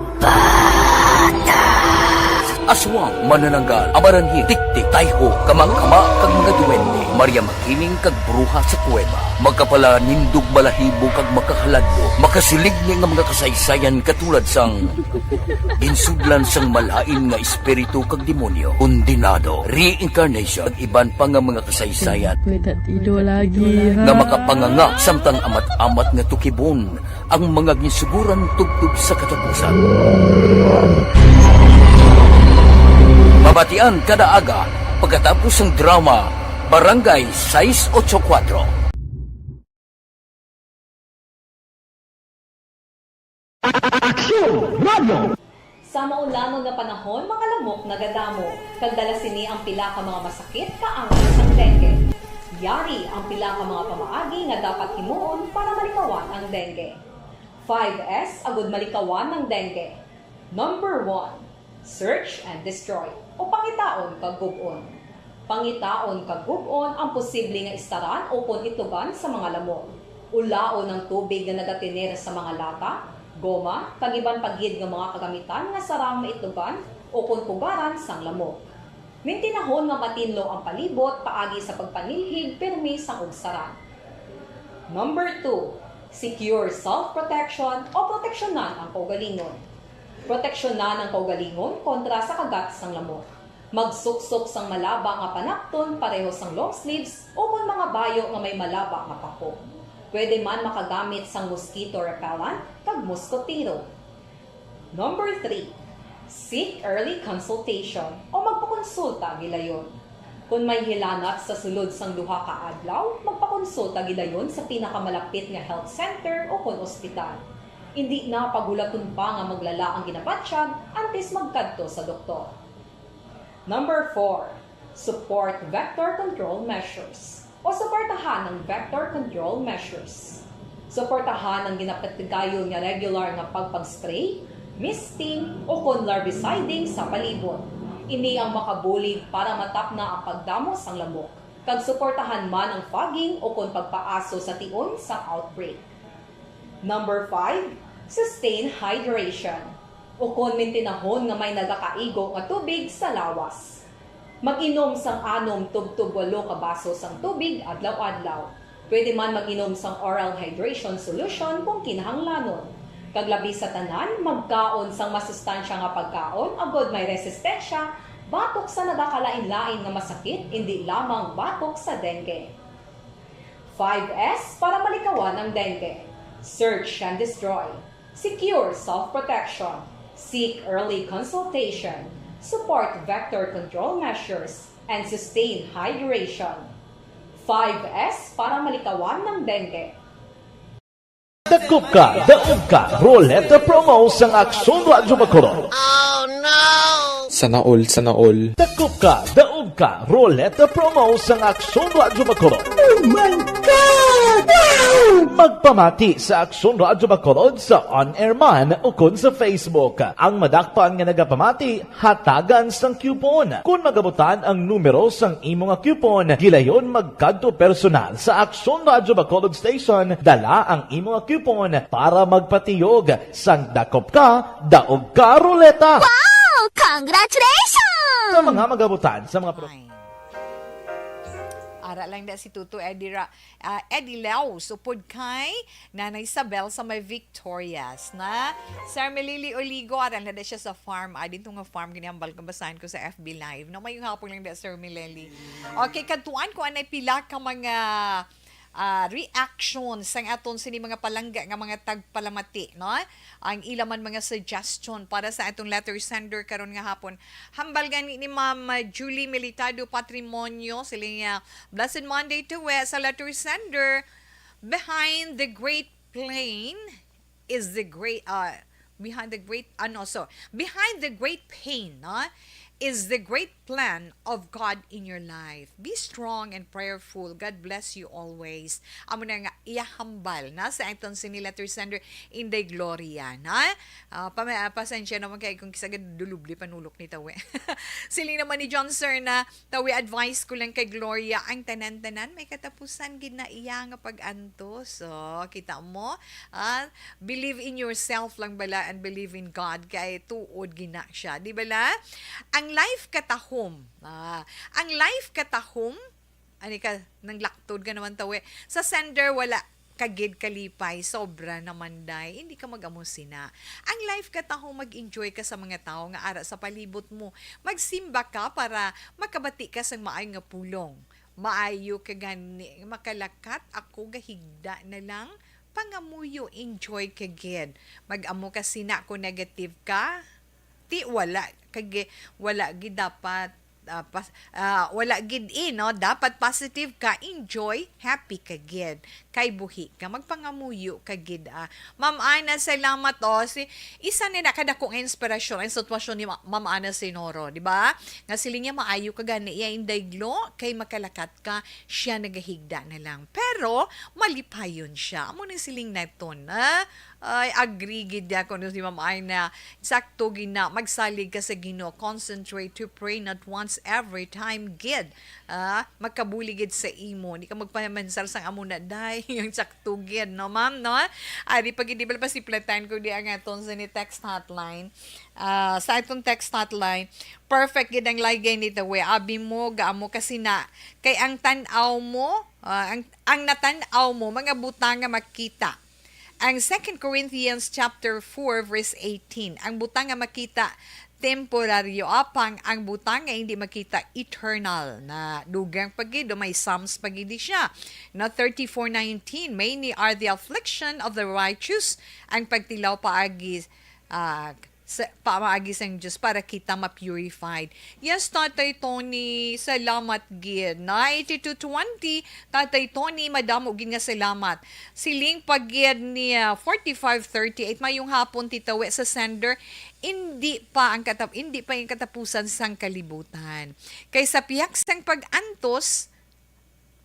Aswang, manananggal, amaranhil, tiktik, tayho, kama-kama, kag mga duwende, Maria Makiling, kag bruha sa kuweba, magkapalanindog balahibo kag makahaladlo, makasilig ni nga mga kasaysayan katulad sang ginsudlan sang malain nga espiritu kag demonyo, kondenado, reincarnation, kag iban pa nga mga kasaysayan May tatido lagi, ha? nga makapanganga samtang amat-amat nga tukibon ang mga ginsuguran tubtob sa katapusan. Mabatian kada aga pagkatapos sang drama Barangay sais ocho kuatro. Aksyon Radio! Sa maulamon nga panahon, mga lamok nagadamo, kag dala sini ang pila ka mga masakit kaangay sang dengue. Yari ang pila ka mga pamaagi nga dapat himuon para malikawan ang dengue. Five S agud malikawan ang dengue. Number one, search and destroy, o pangitaon kag gub-on. Pangitaon kag gub-on ang posible nga istaran ukon itlogan sa mga lamok. Ulaon ang tubig nga nagatener sa mga lata, goma, kag iban pa gid nga mga kagamitan nga sarang maitlogan ukon pugaran sang lamok. Mintinahon nga matinlo ang palibot paagi sa pagpanilhig pirmi sang ugsaran. Number two, secure self-protection o proteksyonan ang kaugalingon. Proteksyonan ang kaugalingon kontra sa kagat sang lamok. Magsuksok sang malaba nga panapton pareho sang long sleeves ukon mga bayo nga may malaba nga pako. Pwede man makagamit sang mosquito repellent kag muskotero. Number three, seek early consultation o magpakonsulta gilayon. Kon may hilanat sa sulod sang duha ka adlaw, magpakonsulta gilayon sa pinakamalapit nga health center ukon ospital. Indi na paghulaton pa nga maglala ang ginabatyag antes magkadto sa doktor. Number four, support vector control measures o suportahan ang vector control measures. Suportahan ang ginapatigayon nga regular nga pagpag-spray, misting, ukon larviciding sa palibot. Ini ang makabulig para matapna ang pagdamo sang lamok, kag suportahan man ang fogging ukon pagpaaso sa tion sang outbreak. Number five, sustain hydration. Ukon mintinahon nga may nagakaigo nga tubig sa lawas. Mag-inom sang anom tubtob walo ka baso sang tubig adlaw-adlaw. Pwede man mag-inom sang oral hydration solution kung kinahanglanon. Kag labi sa tanan, magkaon sang masustansya nga pagkaon agod may resistensya batok sa nagakalain-lain nga masakit, indi lamang batok sa dengue. Five S para malikawan ang dengue. Search and destroy. Secure self-protection. Seek early consultation. Support vector control measures and sustain hydration. Five S para malikawan ang dengue. Dakop ka, daog ka, Roleta Promo sang Aksyon Radyo Bacolod. Sana all, sana all. Dakop ka, daog ka, Roleta Promo sang Aksyon Radyo Bacolod. Oh my God! Magpamati sa Aksyon Radyo Bacolod sa on-air man ukon sa Facebook. Ang madakpan nga nagapamati, hatagan sang coupon. Kon magabutan ang numero sang imo nga coupon, gilayon magkadto personal sa Aksyon Radyo Bacolod Station. Dala ang imo nga coupon para magpatiyog sang dakop ka, daog ka, Roleta. Wow! Congratulations! Sa mga magabutan sa mga pro- Ara lang da si Tuto Eddie Ra, ah, Eddie Laos, upod kay Nanay Isabel sa may Victorias na. Sir Melili Oligo, ara na da siya sa farm. Ah, dito nga farm, ginihambal ko, basahan ko sa F B Live. No, may hapon lang da, Sir Melili. Okay, kadtuan ko anay pila ka mga ah, reaction sang aton sini mga palangga nga mga tagpalamati, no? Ang ila man mga suggestion para sa atong letter sender karon nga hapon. Hambal gani ni Ma'am Julie Militado Patrimonio, sila niya, "Blessed Monday to we sa letter sender. Behind the great plane is the great, uh, behind the great, ano, so, behind the great pain, no, is the great plan of God in your life. Be strong and prayerful. God bless you always." Amo na nga iya hambal na sa aton sini letter sender, Inday Gloria, na, ah, pama- ah, pasensya naman kay kung kisa gad dulubli panulok ni tawe. Siling naman ni John Sir na, "Tawi, advice ko lang kay Gloria, ang tanan-tanan may katapusan gid na iya nga pag-antos." So, kita mo, ah, believe in yourself lang bala and believe in God kay tuod gina siya, di bala? Ang life katahom, ah, ang life katahom, ani ka, nang laktod ka naman tawe. Sa sender, wala ka gid kalipay, sobra naman, day. Hindi ka mag-amo sina. Ang life katahom, mag-enjoy ka sa mga tawo nga ara sa palibot mo. Magsimba ka para makabati ka sang maayo nga pulong. Maayo ka gani, makalakat ako, gahigda na lang. Pangamuyo, enjoy ka gid. Mag-amo ka sina kung negative ka. Ti wala kag wala gid dapat, ah, pas, ah, wala gid, eh, no? Dapat positive ka, enjoy, happy ka gid. Kay buhi ka, magpangamuyo ka gid, ah. Ma'am Ana, salamat, oh. Si, isa ni nakadako nga inspirasyon ang sitwasyon ni Ma- Ma'am Ana Sinoro, di ba? Nga siling niya, "Maayo ka gani, iya Inday Glo, kay makalakat ka, siya nagahigda na lang." Pero, malipayon siya. Amo nang siling naton, ah. Ay, agree gid ako no si Ma'am Ana. Sakto gid na, magsalig ka sa Ginoo. Concentrate to pray not once, every time gid. Ah, magkabuli gid sa imo. Di ka magpamansar sang amo na, day. Yung sakto gid, no, ma'am, no? Ari pa gid, di ba, pasiplatan ko di ang aton sa ni text hotline. Ah, sa atong text hotline, perfect gid ang lagay ni Tawe. Abi mo, gaamo kasi na. Kay ang tan-aw mo, ah, ang, ang natan-aw mo, mga butang nga makita. Ang Second Corinthians chapter four, verse eighteen, ang butang nga makita temporaryo, apang ang butang nga hindi makita eternal. Na dugang pa gid, may Psalms pa gid siya. Na thirty-four nineteen, "Many are the affliction of the righteous," ang pagtilaw paagi, ah, sa pamaagi sang Dios para kita ma-purified. Yes, Tatay Tony, salamat gid. Na eighty-two twenty, Tatay Tony, madamo gid nga salamat. Siling pa gid ni, ah, forty-five thirty-eight, mayong hapon, Tita We, sa sender, indi pa ang katap-, indi pa ang katapusan sang kalibutan. Kay sa pihak sang pag-antos,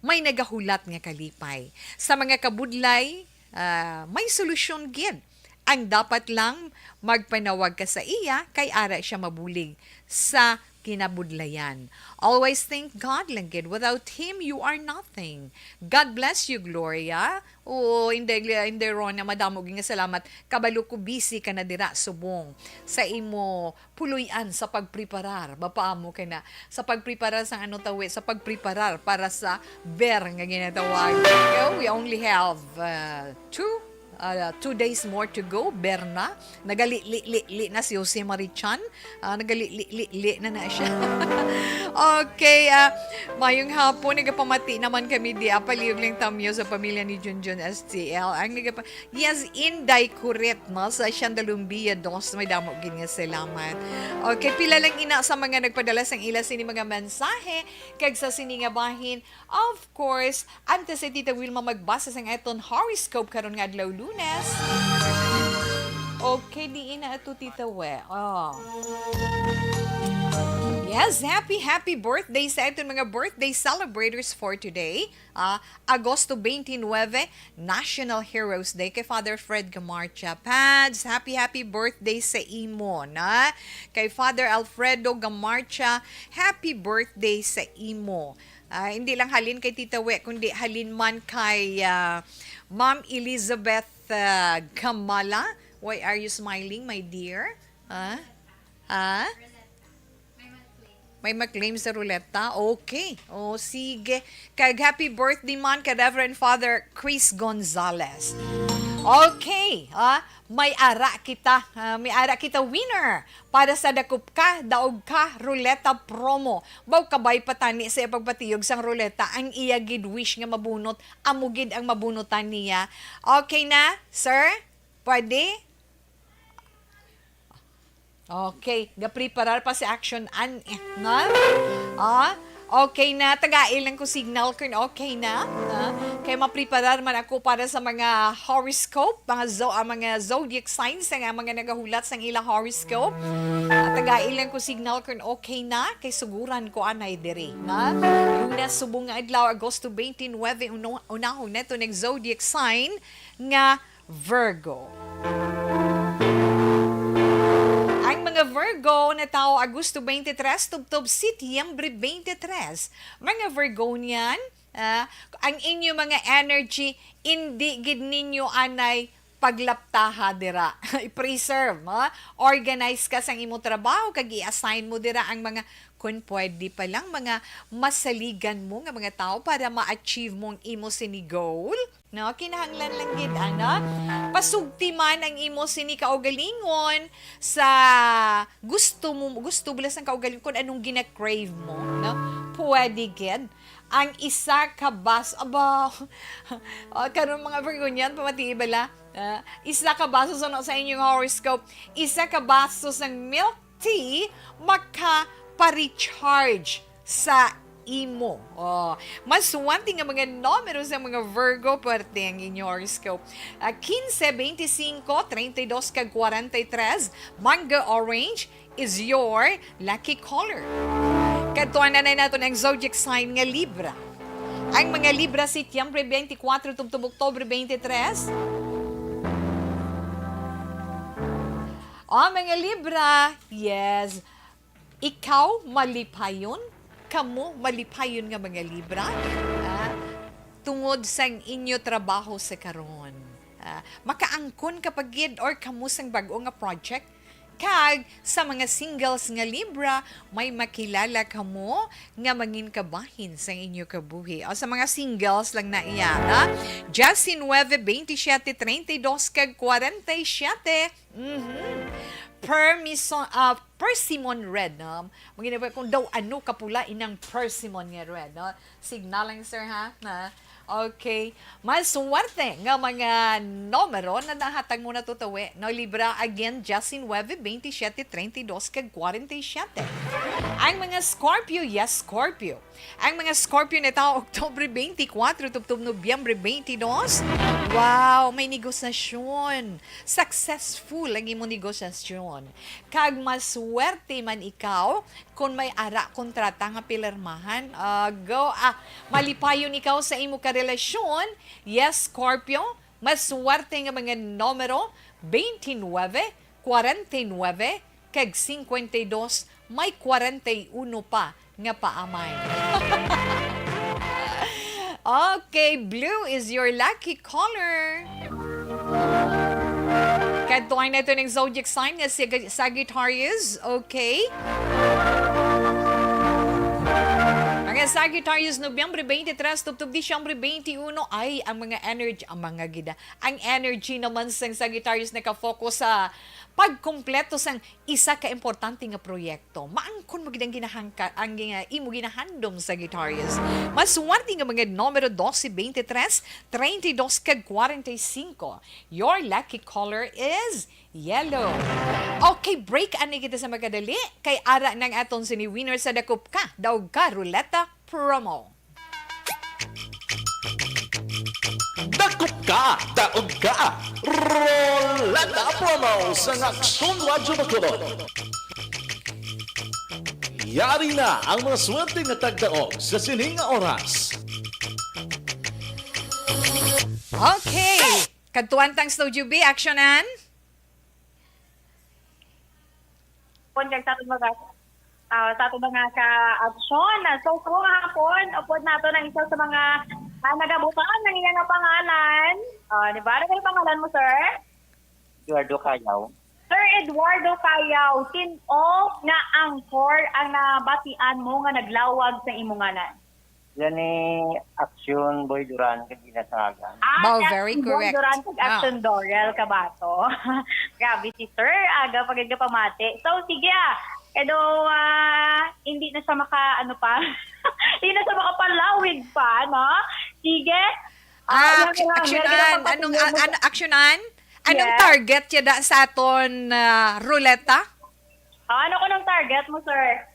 may nagahulat nga kalipay. Sa mga kabudlay, ah, may solusyon gid. Ang dapat lang, magpanawag ka sa iya, kay ara siya mabulig sa kinabudlayan. Always thank God lang gid. Without Him, you are nothing. God bless you, Gloria. Oo, hindi, hindi, Rona, madamo gid nga salamat. Kabalo ko, busy ka na dira subong sa imo puloy-an sa pagpreparar. Bapaamo kay na sa pagpreparar sang ano, Tawi, sa pagpreparar para sa Ber nga ginatawag. So, we only have, uh, two, uh, two days more to go. Ber na. Nagali-li-li-li na si Jose Marichan. Ah, nagali-li-li-li na na siya. Okay, ah, mayong hapon. Nagapamati naman kami di, ah, palihog lang tamyo sa pamilya ni Junjun S T L. Ang nagapa-, Yes, Inday Kuret, no, sa Siandalumbia dos, may damo gid nga salamat. Okay, pila lang ina sa mga nagpadala sang ila sini mga mensahe, kag sa sini nga bahin, of course, antes si Tita Wilma magbasa sang aton horoscope karon nga adlaw, Lunes. Okay, di ina ato, Tita We. Oh. Yes, happy, happy birthday sa aton mga birthday celebrators for today. Ah, Agosto twenty-nine, National Heroes Day, kay Father Fred Gamarcha. Pads, happy, happy birthday sa imo, na? Kay Father Alfredo Gamarcha, happy birthday sa imo. Ah, hindi lang halin kay Tita We, kundi halin man kay, ah, Ma'am Elizabeth, ah, Gamala. Why are you smiling, my dear? Ah? Ah? May ma-claim sa ruleta? Okay. O, sige. Kag happy birthday man kay Reverend Father Chris Gonzalez. Okay, ah, may ara kita, ah, may ara kita winner para sa Dakop Ka, Daog Ka Ruleta Promo. Baw kabay pa tani sa pagpatiyog sang ruleta ang iya gid wish nga mabunot, amo gid ang mabunutan niya. Okay na, sir? Pwede? Okay, gapreparar pa si Action An, eh, no? Ah, okay na, tagai lang ko signal kung okay na, no? Kay mapreparar man ako para sa mga horoscope, mga zo-, ah, mga zodiac signs nga mga nagahulat sang ila horoscope. Ah, tagai lang ko signal kung okay na, kay suguran ko anay diri, no? Lunes subong nga adlaw, Agosto twenty-nine, uno-, unahon nato ng zodiac sign nga Virgo. Ang mga Virgo na tawo Agosto twenty-three tubtob Setyembre twenty-three. Mga Virgonian, ah, ang inyo mga energy, indi gid ninyo anay paglaptaha dira. I-preserve, ha? Organize ka sang imo trabaho kag i-assign mo dira ang mga, kun pwede pa lang, mga masaligan mo nga mga tawo para ma-achieve mo ang imo sini goal. No, kinahanglan lang gid, ano? Pasugti man ang imo sini kaugalingon sa gusto mo, gusto bala sang kaugalingon kung anong gina-crave mo, no? Pwede gid. Ang isa ka bas-, aba, ah, karon mga Virgonian, pamati bala. Ah, isa ka baso sa, sa inyong horoscope, isa ka baso sang milk tea, maka-pa-recharge sa imo. Oh, mas swerte nga mga numero sa mga Virgo, parte ang inyong horoscope. Ah, quince, veinticinco, treinta y dos, kag cuarenta y tres, mango orange is your lucky color. Kadtuan na naton ang zodiac sign nga Libra. Ang mga Libra, Setyembre twenty-four tubtob Oktubre twenty-three. Oh, mga Libra, yes. Ikaw malipayon, kamo malipayon nga mga Libra, ah, tungod sang inyo trabaho sa karon. Ah, makaangkon ka pa gid or kamo sang bag-o nga project, Kag sa mga singles nga Libra, may makilala kamo nga mangin kabahin sa inyo kabuhi. O, sa mga singles lang na iya, ha? Diyes nuebe, bente siyete, treinta y dos, kag kwarenta y siyete. Mhm. Permison, ah, persimmon red, no? Mangin ba kung daw ano kapula inang persimmon nga red, no? Signal lang, sir, ha? Na, okay. Mas swerte nga mga numero na nahatag mo na tutawi, no? Libra, again, Diyes nuebe, bente siyete, treinta y dos, kag kwarenta y siyete. Ang mga Scorpio, yes, Scorpio. Ang mga Scorpio na tawo, Oktubre bente kwatro tubtob Nobyembre bente dos. Wow, may negosasyon. Successful ang imong negosasyon. Kag maswerte man ikaw kon may ara kontrata nga pilirmahan. Ah, go, ah, malipayon ikaw sa imo karelasyon. Yes, Scorpio, maswerte nga mga numero, bente nuebe, kwarenta y nuebe, kag singkwenta y dos, may kwarenta y uno pa nga paamay. Okay, blue is your lucky color. Kadtuan nato ning zodiac sign nga si Sagittarius. Okay. Mga Sagittarius, Nobyembre bente tres tubtob Disyembre bente uno, ay, ang mga energy, ang mga gida, ang energy naman sang Sagittarius nakafocus sa pagkumpleto sang isa ka importante nga proyekto. Maangkon mo gid ang ginahangka-, ang gina-, imo ginahandom, Sagittarius. Maswerte nga mga numero dose, bente tres, treinta y dos, kag kwarenta y singko. Your lucky color is yellow. Okay, break ani kita sa makadali. Kay ara nang aton sini winner sa Dakop Ka, Daog Ka Ruleta promo. Dakop Ka, Daog Ka. Ruleta promo sa Aksyon Radyo Bacolod. Yari na ang mga swerte nga tagdaog sa sining nga oras. Okay. Kadtuan tang Studio B, aksyonan. Pon kag sa aton mga, ah, sa aton mga ka-aksyon. So, sa mga hapon, upod nato ang isa sa mga, ah, nagabutang ng iya nga pangalan. Ah, di ba? Ano yung pangalan mo, sir? Eduardo Cayaw. Sir Eduardo Cayaw, sin-o nga angkor ang nabatian mo nga naglawag sa imong ngalan? Yan ni Aksyon Boy Duran, kag Ina Sangagan. Ah, Wow, si very Aksyon Boy correct. Duran, kag Ah. Aksyon Dorel Cabato. Grabe si Sir, aga pa gid ka pamati. So, sige ah. Kay daw, ah, hindi na siya maka, ano pa. Hindi na siya makapalawig pa, no? Sige. Ah, Ah, yan aksy-, lang. Meron ka aksyonan. pang Anong, ah, patuloy. ano, aksyonan? Anong Yes. target ya da sa aton, ah, ruleta? Ah, ano ko nang target mo, sir?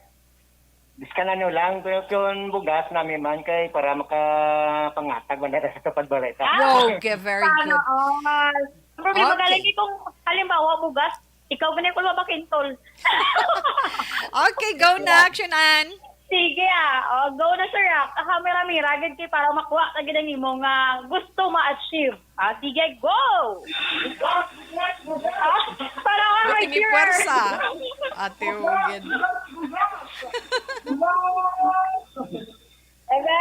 Biskan ano lang, pero kung bugas nami man kay para makapangatag man na sa tupad balay ta. Ah, Wow, okay, very sana good. all. Ang problema Okay. galing kay kung halimbawa bugas, ikaw gani ko mabakintol. Okay, go na, Yeah. action, Ann. Sige, ah. Oh, go na, sir, ah. Kamera-mira gid kay para makuha ka gid ang imo nga gusto ma-achieve. Ah, sige, go! Ah, para ako Buti may may sure. pwersa. Ate Ugin. Ebe?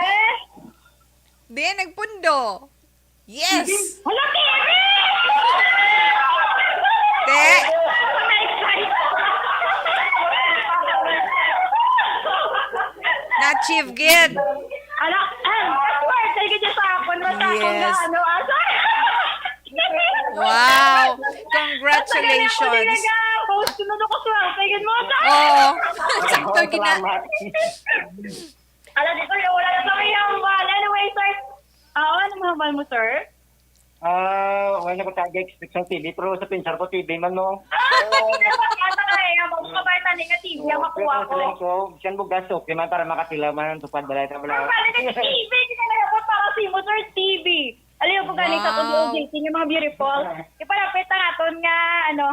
Di, nagpundo. Yes! Hala, T V! Te! Na-achieve gid. Ala, ah, of course, ay gid sa akon, basta akong Yes. gaano, asa? Wow! Congratulations! Basta ganyan ako, di nag-host, kung ano ko, swerte, gid mo, asa? Oo. Sakto, gina- Salamat. Ala, di ko yung wala na sa may hambal. Anyway, sir, ah, ano mo hambal mo, sir? Ah, wala na ko taga expect sa T V, pero sa pinsar ko T V man, no? Ah, sige, sir, kaya na kaya, magkabay na nga T V ang Oo, makuha pero ko. Sa ko, siyang bugas, okay man, para makatilaw man ang tupad balay sa Ang mga pala ng T V, hindi na nagabot para sa imo, sir, T V. Alam ko gani sa Wow. T V, yung mga beautiful. Ipalapit na naton nga, ano,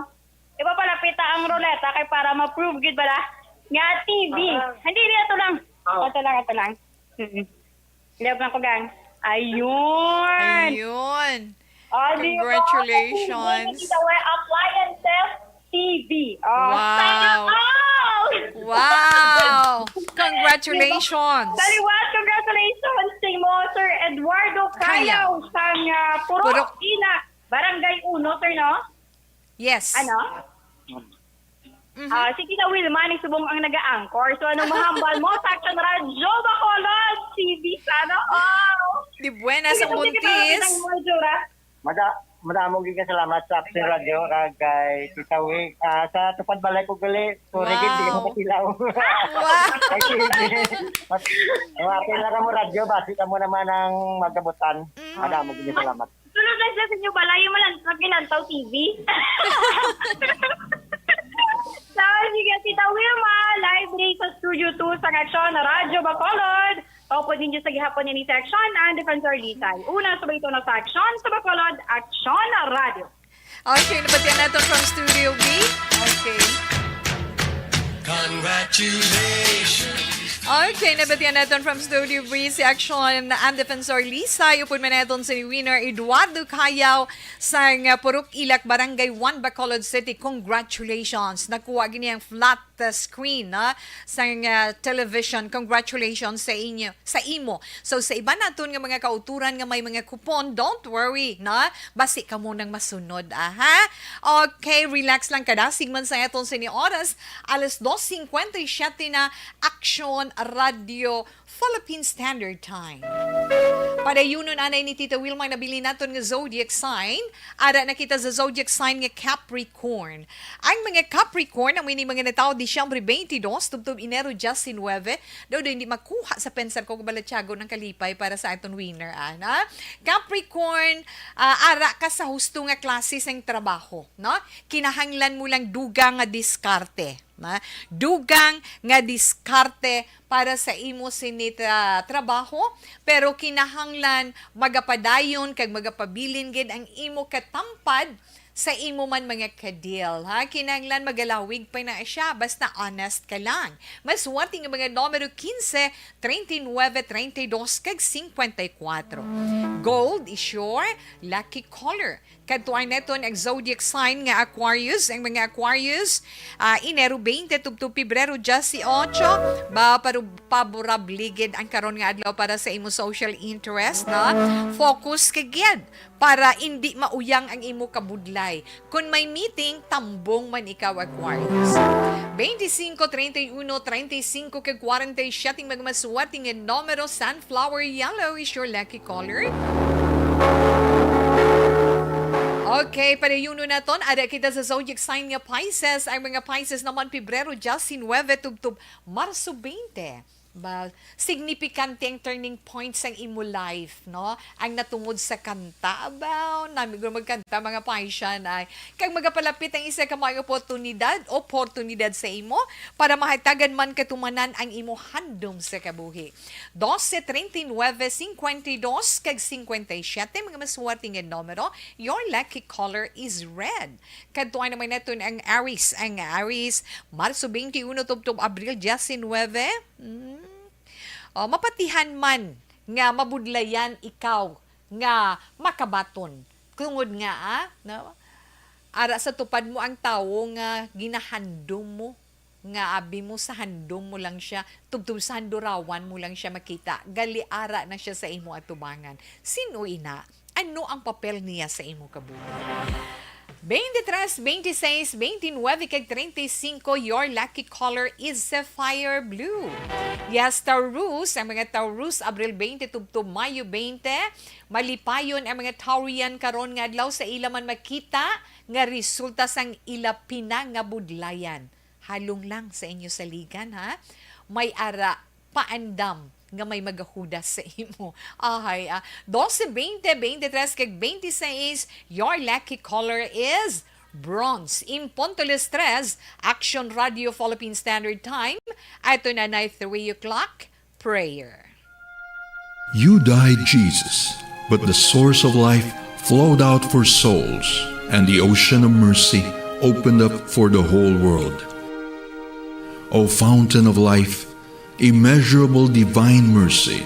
ipapalapit na ang ruleta kay para ma-prove gid bala nga T V. Ah. Hindi, hindi, ato lang. Oh. Ato lang, ato lang. Mm-mm. Love lang ko, gang. Ayun. Ayun. Oh, di ba? Congratulations. Giveaway appliances T V. Oh, Wow. sana all! Wow! Congratulations! Baliwat, congratulations sa imo, Sir Eduardo Cayaw, Cayaw. sang, ah, Purok Purok. Ina, Barangay Uno, sir, no? Yes. Ano? Mhm. Ah, si Tita Wilma ni subong ang naga-anchor. So, anong mahambal mo sa Action Radyo Bacolod T V? Sana all. Di buenas ang buntis. Mada, madamo gid nga salamat sa Action Radio kag kay Tita Wig. Ah, sa Tupad Balay ko gali, sorry gid, di ko Wow. Matilaw. Wow. Ay, sige. Mas, ang apil na kamo radyo, basi kamo naman ang magabutan. Mm. Madamo gid salamat. Tulog lang siya sa inyo balay, yung malantaw, ginantaw T V. Sa sige, Tita Wilma, live diri sa Studio two sa Action Radyo Bacolod. Kaupod ninyo sa gihapon ni Section and Defensor Lisay. Una, subay ito na sa Action sa Bacolod, Action Radio. Okay, nabatian naton from Studio B. Okay. Congratulations. Okay, nabatian naton from Studio B si Action and Defensor Lisay. Upod man naton si Winner Eduardo Cayaw sang, uh, Purok Ilak, Barangay one, Bacolod City. Congratulations. Nakuha gini ang flat, uh, screen, no, sang, uh, television. Congratulations sa inyo, sa imo. So, sa iban naton nga mga kauturan nga may mga kupon, don't worry, no? Basi kamo nang masunod, ah, ha? Okay, relax lang ka, dasig man sa aton sini oras, alas dos cincuenta y siete na, Action Radio Philippine Standard Time. Padayunon anay ni Tita Wilma ang nabili naton nga zodiac sign. Ara na kita sa zodiac sign nga Capricorn. Ang mga Capricorn, amo ini mga natawo Disyembre twenty-two tubtob Enero diecinuebe, daw, daw hindi makuha sa pensar ko, kabalatyagon ang kalipay para sa aton winner, ana. Capricorn, ah, ara ka sa husto nga klase sang trabaho, no? Kinahanglan mo lang dugang nga diskarte, na? Dugang nga diskarte para sa imo sini tra-, trabaho, pero kinahanglan magapadayon kag magapabilin gid ang imo katampad sa imo man mga kadil, ha? Kinahanglan magalawig pa na siya, basta honest ka lang. Mas swerte nga mga numero quince, treinta y nueve, treinta y dos, kag cincuenta y cuatro. Gold is your lucky color. Kadtuan naton ang zodiac sign nga Aquarius. Ang mga Aquarius, ah, Enero twenty tubtob Pebrero dieciocho, ba paru-, paborable gid ang karon nga adlaw para sa imo social interest, na? Focus ka gid para indi mauyang ang imo kabudlay. Kung may meeting, tambong man ikaw, Aquarius. Twenty-cinco, treinta y uno, treinta y cinco, kag kwarenta y siyete, mga maswerte nga numero. Sunflower yellow is your lucky color. Okay, padayunon naton, ada kita sa zodiac sign nga Pisces. Ang mga Pisces naman, Pebrero diecinuebe tubtob Marso twenty. Ba, signifikante ang turning point sang imo life, no? Ang natungod sa kanta, abaw, nami ko magkanta, mga Pisces, ay. Kag magapalapit ang isa ka mga oportunidad, oportunidad sa imo para mahatagan man katumanan ang imo handom sa kabuhi. Doce, treinta y nueve, cincuenta y dos, kag cincuenta y siete, mga maswerte nga numero. Your lucky color is red. Kadtuan naman naton ang Aries. Ang Aries, Marso twenty-uno tubtob Abril diecinuebe. Hmm. Oh, mapatihan man nga mabudlayan ikaw nga makabaton. Tungod nga, ah, no? Ara sa tupad mo ang tawo nga ginahandom mo, nga abi mo sa handom mo lang siya, tubtob sa handurawan mo lang siya makita, gali ara na siya sa imo atubangan. Sin-o ina? Ano ang papel niya sa imo kabuhi? Twenty-tres, twenty-seis, twenty-nuebe, kag treinta y cinco, your lucky color is sapphire blue. Yes, Taurus, ang mga Taurus, Abril twenty tubtob Mayo twenty, malipayon ang mga Taurian karon nga adlaw sa ila man makita nga resulta sang ila pinangabudlayan. Halong lang sa inyo saligan, ha? May ara paandam nga may magahudas sa imo. Ahay, ah. Doce, twenty, twenty-tres, kag twenty-seis, your lucky color is bronze. In punto las tres, Action Radio Philippine Standard Time, ato na na three o'clock, prayer. You died, Jesus, but the source of life flowed out for souls, and the ocean of mercy opened up for the whole world. O fountain of life, immeasurable divine mercy,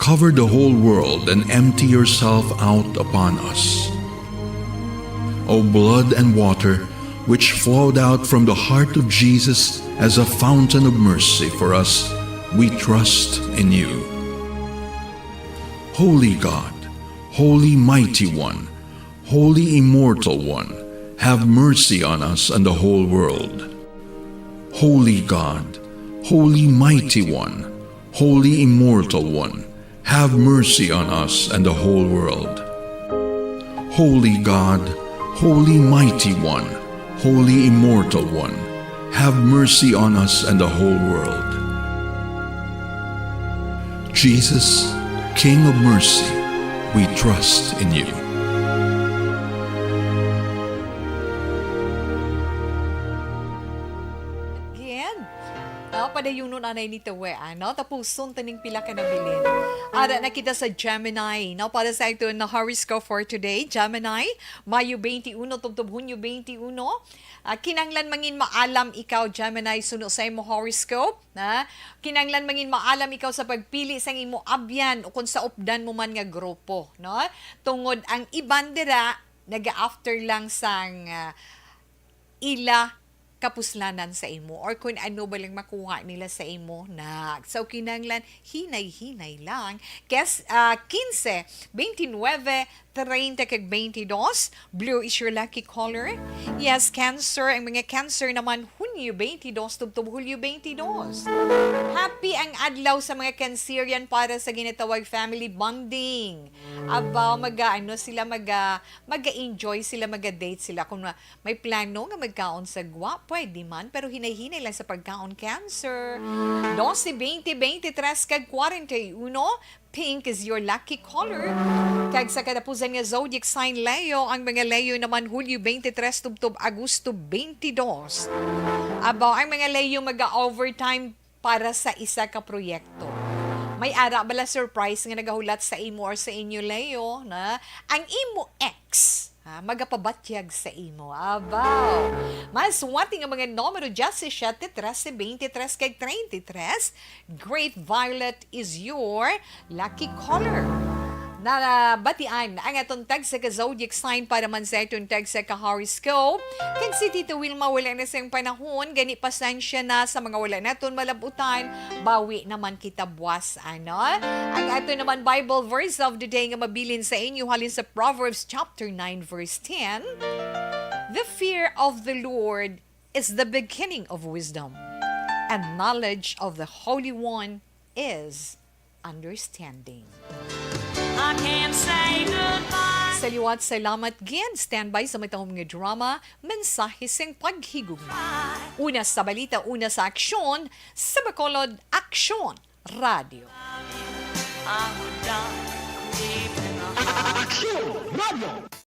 cover the whole world and empty yourself out upon us. O blood and water, which flowed out from the heart of Jesus as a fountain of mercy for us, we trust in you. Holy God, Holy Mighty One, Holy Immortal One, have mercy on us and the whole world. Holy God, Holy Mighty One, Holy Immortal One, have mercy on us and the whole world. Holy God, Holy Mighty One, Holy Immortal One, have mercy on us and the whole world. Jesus, King of Mercy, we trust in you. Again, ah, padayunon anay ni Tawe, ano? Tapuson taning pila ka nabilin. Ara na kita sa Gemini, no? Para sa ito na horoscope for today, Gemini, Mayo twenty-one tubtob Hunyo twenty-one. Ah, kinanglan mangin maalam ikaw, Gemini, suno sa imo horoscope, na kinanglan mangin maalam ikaw sa pagpili sang imo abyan o kung sa updan mo man nga grupo, no? Tungod ang iban dira naga-after lang sang, ah, ila kapuslanan sa imo or kung ano ba lang makuha nila sa imo na. So, kinanglan hinay-hinay lang. Kes, ah, quince, twenty-nueve, treinta kag twenty-dos. Blue is your lucky color. Yes, Cancer. Ang mga Cancer naman, Hunyo twenty-dos tubtob Hulyo twenty-dos. Happy ang adlaw sa mga Cancerian para sa ginatawag family bonding. Aba, maga, ano sila, maga, maga-enjoy sila, maga-date sila. Kung ma- may plano nga magkaon sa gwa, pwede man, pero hinay-hinay lang sa pagkaon, Cancer. Doce, twenty, twenty-tres, kag kwarenta y uno, pink is your lucky color. Kag sa katapusan nga zodiac sign, Leo, ang mga Leo naman, Hulyo twenty-tres tubtob Agosto twenty-dos. Abaw, ang mga Leo maga-overtime para sa isa ka proyekto. May ara bala surprise nga nagahulat sa imo or sa inyo, Leo, na ang imo ex, ha, magapabatyag sa imo. Abaw! Mas swerte nga mga numero, diyasisiyete, trese, beintitres, kag treintitres. Great violet is your lucky color. Nabatian ang aton tagsa ka zodiac sign para man sa aton tagsa ka horoscope. Kag si Tito Wilma wala na siyang panahon, gani pasensya na sa mga wala naton malabutan. Bawi naman kita buwas, ano? Ang ato naman Bible verse of the day nga mabilin sa inyo halin sa Proverbs chapter nine, verse ten. The fear of the Lord is the beginning of wisdom, and knowledge of the Holy One is understanding. I can't say goodbye. Sa liwat, salamat gid. Standby sa matahom nga drama, Mensahe sing Paghigugma. Una sa balita, una sa aksyon, sa Bacolod Aksyon Radio. I would die. I'm leaving the Aksyon Radio!